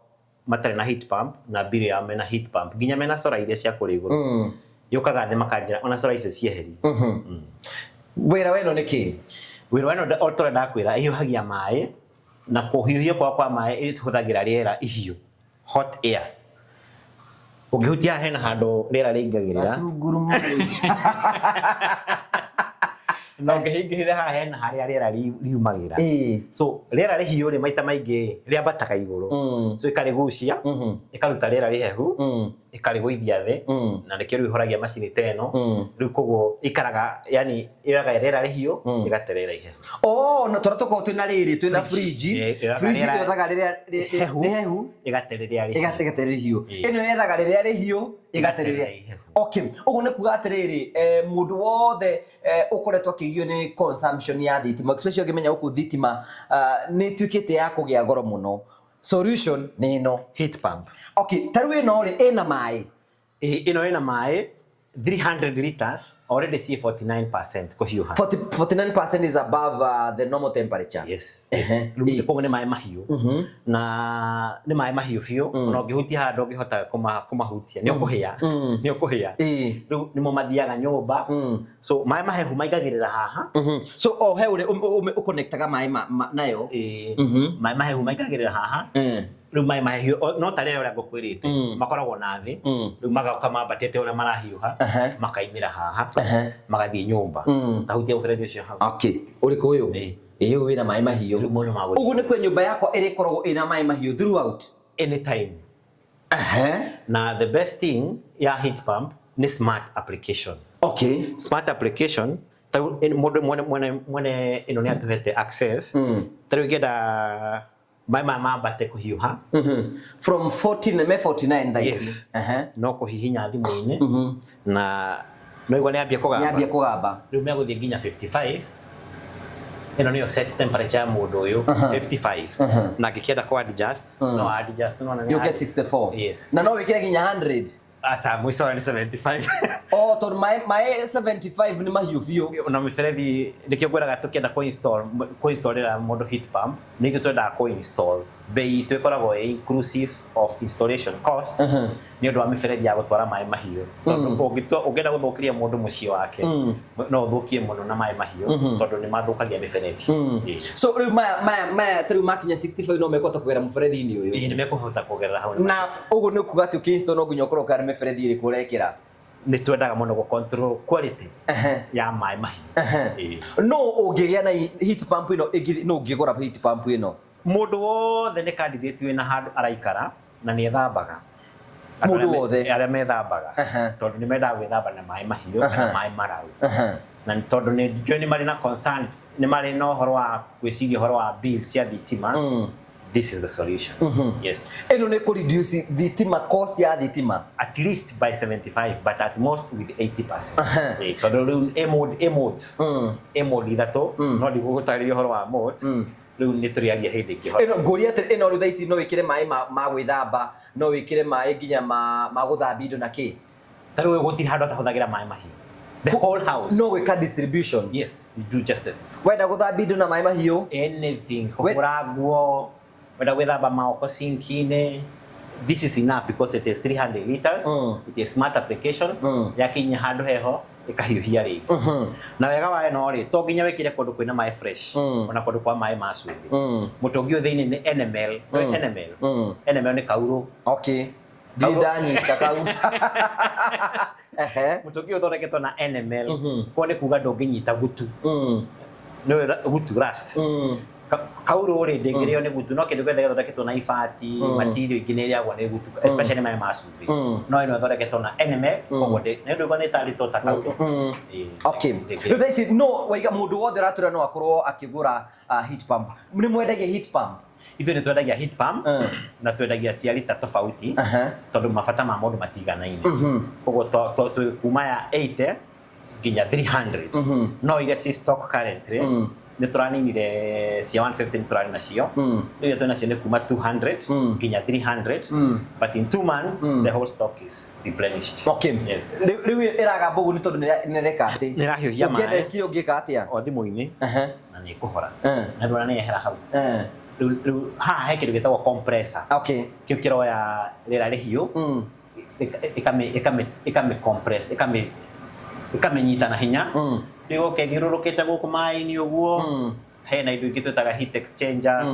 matarĩ na heat pump na bill yao mena heat pump, nginya mena solar iria cia kũrĩa igũrũ, yũkaga thĩ makanjĩra ona solar icio cieherie. Wĩra wa ĩno nĩ kĩ? Wĩra wa ĩno o ta ũrĩa ndakwĩra, ĩhiũhagia maĩ, na kũhiũhio kwa maĩ ĩhũthagĩra rĩera ihiũ, hot air. Ũngĩhutia haha hena handũ rĩera rĩingagĩrĩra. Na ũngĩhingĩrĩra haha hena harĩa rĩera riumagĩra. So rĩera rĩhiũ rĩ maita maingĩ rĩambataga igũrũ. So ĩkarĩgucia, ĩkaruta rĩera rĩhehu, ĩkarĩgũithia thĩ, na nĩkĩo rĩu ĩhoragia macini ta ĩno. Rĩu koguo ikaraga, yani yoyaga rĩera rĩhiũ, ĩgate rĩera ihehu. Oh, no tũrĩa tũkoragwo twĩna rĩrĩ, twĩna fridge. Ĩyoyaga Fridge rĩera ĩyethaga rĩrĩa rĩhehu, rĩhehu, ĩgate rĩrĩa rĩhiũ. Ĩgate rĩhiũ. Ĩno yethaga rĩrĩa rĩhiũ, ĩgate rĩrĩa ihehu. Okay, ũguo nĩ kuga atĩrĩrĩ, mũndũ wothe ũkoretwo akĩgio nĩ consumption ya thitima, especially ũngĩmenya gũkũ thitima nĩ ĩtuĩkĩte ya kũgĩa goro mũno. Solution nĩ ĩno. Heat pump. Okay, ta rĩu ĩno rĩ, ĩna maĩ. Ĩno ĩna maĩ 300 liters, already ciĩ 49% kũhiũha. 49% is above the normal temperature. Yes, yes. Rĩu koguo nĩ maĩ mahiũ. Na nĩ maĩ mahiũ biũ, ona ũngĩhutia haha ndũngĩhota kũmahutia, nĩ ũkũhĩa. Nĩ ũkũhĩa. Rĩu nĩmo mathiaga nyũmba. So maĩ mahehu maingagĩrĩra haha. So o he ũrĩa ũconnectaga maĩ nayo. Maĩ mahehu maingagĩrĩra haha. Rĩu maĩ mahehu no ta rĩrĩa ũrĩa ngũkwĩrĩte, makoragwo na thĩ. Rĩu magoka mambatĩte ũrĩa marahiũha, makaimĩra haha, magathiĩ nyũmba. Tahutia mũberethi ũcio hau. Okay, ũrĩkũ ũyũ? Ĩĩ. Ĩĩ, ũyũ wĩna maĩ mahiũ. Rĩu mũndũ magũthiĩ. Ũguo nĩ kuga nyũmba yakwa ĩrĩkoragwo ĩna maĩ mahiũ throughout. Anytime. Na the best thing ya heat pump nĩ smart application. Smart application, ta rĩu mũndũ mwene ĩno nĩ atũhete access. Ta rĩu ingĩenda maĩ maya mambate kũhiũha. From 14, me 49 thaa ici. Yes. No kũhihinya thimũ-inĩ. Na no igua nĩ ambia kũgamba. Nĩ ambia kũgamba. Rĩu megũthiĩ nginya 55. Ĩno nĩyo set temperature ya mũndũ ũyũ, 55. Na angĩkĩenda kũ adjust, no adjust, no nĩ Yũke 64. Yes. Na no wĩkĩre nginya 100. Aca, mũico nĩ 75. Oh, tondũ maĩ 75 nĩ mahiũ biũ. Na mĩberethi nĩkĩo ngwĩraga tũkĩenda kũ-installĩra mũndũ heat pump, nĩ ithuĩ twendaga kũ-install. Bei itũ ĩkoragwo ĩ inclusive of installation cost, nĩ ũndũ wa mĩberethi ya gũtwara maĩ mahiũ. Tondũ ũngĩenda gũthũkĩria mũndũ mũciĩ wake, no ũthũkie mũno na maĩ mahiũ, tondũ nĩ mathũkagia mĩberethi. So rĩu maya ta rĩu makinya 65 no mekũhota kũgera mũberethi-inĩ ũyũ. Ĩĩ, nĩ mekũhota kũgerera hau. Na ũguo nĩ kuga atĩ ũkĩ-install no nginya ũkorwo ũkĩra mĩberethi ĩrĩkũ ũrekĩra. Nĩ twendaga mũno gũ control quality ya maĩ mahiũ. No ũngĩgĩa na heat pump ĩno, no ũngĩgũra heat pump ĩno? Mũndũ wothe nĩ candidate wĩna handũ araikara na nĩ ethambaga. Mũndũ wothe? Arĩa methambaga. Tondũ nĩ mendaga gwĩthamba na maĩ mahiũ kana maĩ mararu. Na tondũ nĩ njũĩ nĩ marĩ na concern, nĩ marĩ na ũhoro wa gwĩciria ũhoro wa bill cia thitima. This is the solution. Yes. Ĩno nĩ kũ reduce thitima, cost ya thitima. At least by 75, but at most with 80%. Tondũ rĩu ĩ mode, ĩ modes, ĩ mode ithatũ, no ndigũgũtarĩria ũhoro wa modes rĩu, nĩ tũrĩaria hĩndĩ ĩngĩ ũhoro. Ĩno ngũria atĩ ĩno rĩu thaa ici no wĩkĩre maĩ ma gwĩthamba, no wĩkĩre maĩ nginya ma gũthambia indo na kĩ? Ta rĩu gũtirĩ handũ atahũthagĩra maĩ mahiũ, the whole house. No gwĩka distribution. Yes, you do just that. Wenda gũthambia indo na maĩ mahiũ. Anything, kũhũra nguo, wenda gwĩthamba maoko sinki-inĩ, this is enough because it is 300 liters. It is smart application. Yakinya handũ heho ĩkahiũhia rĩngĩ. Na wega wa ĩno rĩ, to nginya wĩkĩre kũndũ kwĩna maĩ fresh, ona kũndũ kwa maĩ ma cumbĩ. Mũtũngi ũyũ thĩinĩ nĩ enamel. Nĩ enamel. Enamel nĩ kaurũ. Okay, ndirĩ ndanyita kau. Ehe. Mũtũngi ũyũ ũthondeketwo na enamel, koguo nĩ kuga ndũngĩnyita gutu. Nĩ gutu, rust. Kaurũ rĩ, ndĩngĩrĩo nĩ gutu, no kĩndũ gĩothe gĩthondeketwo na ibati, material ingĩ nĩ ĩrĩagwo nĩ gutu, especially maĩ ma cumbĩ. No ĩno ĩthondeketwo na enamel, koguo nĩ ndũigua nĩ tarĩtwo ta kaurũ. Ĩĩ, Okay. Rĩu thaa ici no waiga mũndũ wothe ũratũra no akorwo akĩgũra heat pump? Nĩ mwendagia heat pump? Ithuĩ nĩ twendagia heat pump na twendagia cia rita tofauti, tondũ mabata ma mũndũ matiganaine. Koguo twĩ kuma ya 80 nginya 300, no iria ci stock currently nĩ tũraninire cia 150, nĩ tũrarĩ nacio. Rĩu iria twĩ nacio nĩ kuma 200 nginya 300, but in 2 months the whole stock is replenished. Yes. Rĩu ĩragamba ũguo nĩ tondũ nĩ ĩreka atĩ? Nĩ ĩrahiũhia Ũngĩenda maĩ. ĩkire ũngĩka atĩa? O thimũ-inĩ na nĩ ĩkũhora. Na ndũra nĩ yehera hau. Rĩu haha he kĩndũ gĩtagwo compressor. Kĩu kĩroya rĩera rĩhiũ, ĩkamĩ compress, ĩkamĩnyita na hinya. Rĩu oke ĩthiũrũrũkĩte gũkũ maĩ-inĩ ũguo. Hena indo ingĩ twĩtaga heat exchanger.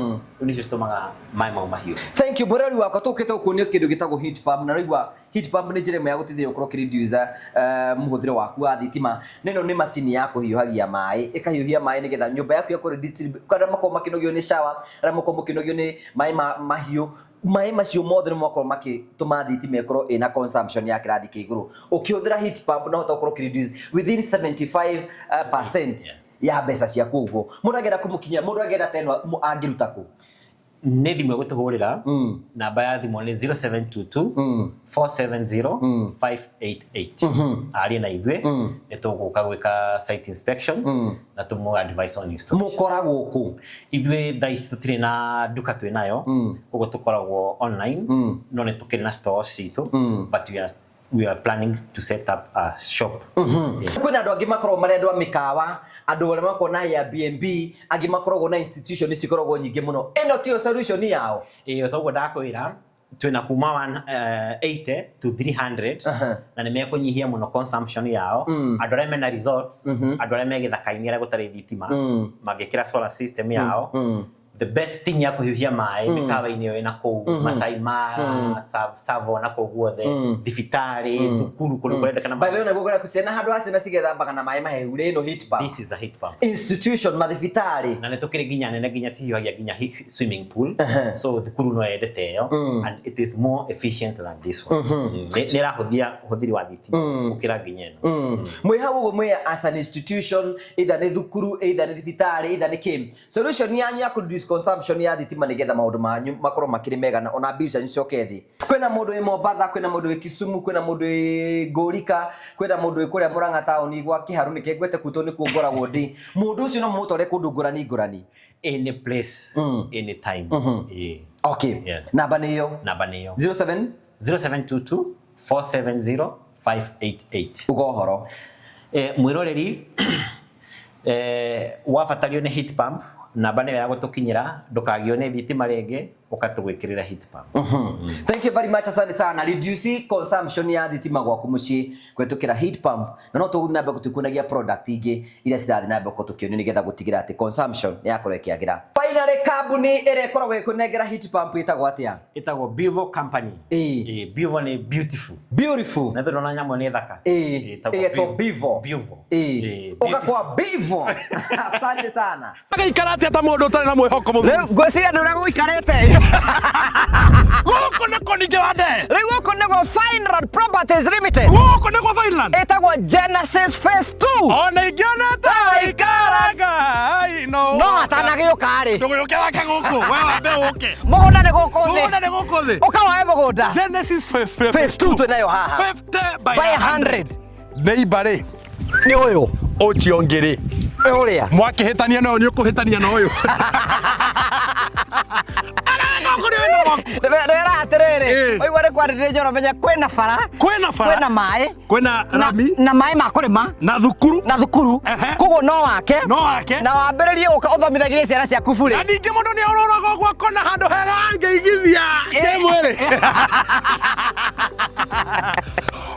Rĩu nĩcio citũmaga maĩ mau mahiũ. Thank you, mũrori wakwa. Tũkĩte gũkuonia kĩndũ gĩtagwo heat pump, na raigua heat pump nĩ njĩra ĩmwe ya gũteithĩrĩria gũkorwo ũkĩreduce mũhũthĩro waku wa thitima. Na ĩno nĩ macini ya kũhiũhagia maĩ, ĩkahiũhia maĩ nĩgetha nyũmba yaku yakorwo arĩa makoragwo makĩnogio nĩ shower, arĩa makoragwo mũkĩnogio nĩ maĩ ma mahiũ, maĩ macio mothe nĩ makorwo makĩtũma thitima ĩkorwo ĩna consumption ya kĩrathi kĩa igũrũ. Ũkĩhũthĩra heat pump no ũhote gũkorwo ũkĩreduce within 75% ya mbeca ciaku. Ũguo mũndũ angĩenda kũmũkinyia, mũndũ angĩenda ta ĩno, angĩruta kũ? Nĩ thimũ ĩgũtũhũrĩra. Namba ya thimũ nĩ 0722 470 588. Arie na ithuĩ, nĩ tũgũka gwĩka site inspection na tũmũ advice on installation. Mũkoragwo kũ? Ithuĩ thaa ici tũtirĩ na nduka twĩ nayo, koguo tũkoragwo online, no nĩ tũkĩrĩ na stores citũ, but we are planning to set up a shop. Kwĩna andũ angĩ makoragwo marĩ andũ a mĩkawa, andũ arĩa makoragwo na Airbnb, angĩ makoragwo na institution cikoragwo nyingĩ mũno. Ĩno tiyo solution yao? Ĩĩ, toguo ndakwĩra twĩna kuma 180 to 300. Na nĩ mekũnyihia mũno consumption yao. Andũ arĩa mena resorts, andũ arĩa me gĩthaka-inĩ, arĩa gũtarĩ thitima, mangĩkĩra solar system yao, the best thing ya kũhiũhia maĩ mĩkawa-inĩ ĩyo ĩna kũu Masai Mara, Tsavo na kũu guothe, thibitarĩ, thukuru, kũndũ kũrendekana. By the way, naguo kũrĩa ciana, handũ ha ciana cigethambaga na maĩ mahehu rĩ, ĩno heat pump. This is a heat pump. Institution, mathibitarĩ. Na nĩ tũkĩrĩ nginya nene, nginya cihiũhagia nginya swimming pool. So thukuru no yendete ĩyo, and it is more efficient than this one. Nĩ ĩrahũthia ũhũthĩri wa thitima gũkĩra nginya ĩno. Mwĩ hau ũguo mwĩ as an institution, either nĩ thukuru, either nĩ thibitarĩ, either nĩ kĩ, solution yanyu ya kũ reduce consumption ya thitima nĩgetha maũndũ manyu makorwo makĩrĩ mega na ona mbia cianyu cicoke thĩ. Kwĩna mũndũ wĩ Mombatha, kwĩna mũndũ wĩ Kisumu, kwĩna mũndũ wĩ Ngũrika, kwĩna mũndũ wĩ kũrĩa Mũrang'a taũni gwa Kĩharu, nĩkĩo ngwete kuu tondũ nĩkuo ngoragwo ndĩ. Mũndũ ũcio no mũmũtware kũndũ ngũrani ngũrani? Any place, any time. Ĩĩ. Yes. Namba nĩ ĩyo? Namba nĩyo. 07 0722 470 588. Uga ũhoro. Mwĩroreri, wabatario nĩ heat pump, namba nĩyo ya gũtũkinyĩra. Ndũkagio nĩ thitima rĩngĩ, ũkatũgwĩkĩrĩra heat pump. Thank you very much, asante sana. Reduce consumption ya thitima gwaku muciĩ kũhetũkĩra heat pump, na no tũgũthiĩ na mbere tũkuonagia product ingĩ iria cirathiĩ na mbere tũkĩonio nĩgetha gũtigĩra atĩ consumption nĩ yakorwo ĩkĩagĩra. Finally, kambuni ĩrĩa ĩkoragwo ĩkũnengera heat pump ĩtagwo atĩa? Ĩtagwo Bivo Company. Bivo nĩ beautiful. Beautiful. Na ndona nyamũ nĩ thaka. Ĩtagwo Ĩgetwo Bivo. Bivo. Ũka kwa Bivo, asante sana. Agaikara atĩa ta mũndũ ũtarĩ na mwĩhoko mũthuri? Rĩu ngwĩciria ndũrĩa gũikarĩte. Gũkũ nĩkũ ningĩ wa ndee? Rĩu gũkũ nĩguo Fine Properties Limited. Gũkũ nĩkwo Finland. Ĩtagwo Genesis Phase 2. Ona ingĩona ta waikaraga, I know. No. Ndanagĩũka rĩ. Ndũgĩũke wake gũkũ, we wambe ũke. Mũgũnda nĩ gũkũ thĩ. Mũgũnda nĩ gũkũ thĩ. Ũka woe mũgũnda. Genesis Phase 2 twĩ nayo haha. 50 by By 100. 100. Neighbor rĩ, Nĩ ũyũ. ũcio ũngĩ rĩ, Nĩ ũrĩa. mwakĩhĩtania na ũyũ nĩ ũkũhĩtania na ũyũ. Ndĩrera atĩrĩrĩ, Ĩ. waigua nĩ kwarĩrĩria njoro menya kwĩna bara, Kwĩna bara. kwĩna maĩ, Kwĩna rami na maĩ ma kũrĩma na thukuru na thukuru. Ehe. Koguo no wake. No wake. Na wambĩrĩrie gũka ũthomithagĩrie ciana ciaku Na burĩ. ningĩ mũndũ nĩ orũraga ũguo akona handũ hega angĩigithia kĩmwĩrĩ.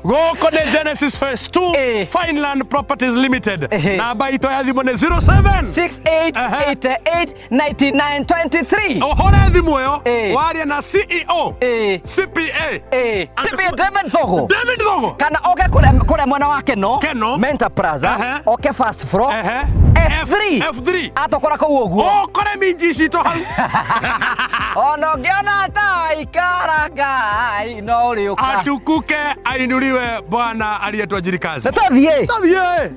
Gũkũ nĩ Genesis Phase 2 Ĩ. Fineland Properties Limited. Ehe. Namba itũ ya thimũ nĩ 07 6888 9923. ũhũre thimũ ĩyo Ĩ. warie na CEO Ĩ. CPA Ĩ. CPA David Thogo. David Thogo. Kana oke kũrĩa mwena wa Keno, Keno. Mentor Plaza, Ehe. oke first floor, Ehe. F3, F3. atokora kũu ũguo. Ũkore minji citũ hau. Ona ũngĩona ta ikara Ngai no ũrĩũka. Atukuke ainuliwe Bwana aliyetuajiri kazi. Nĩ tũthiĩ. Tũthiĩ.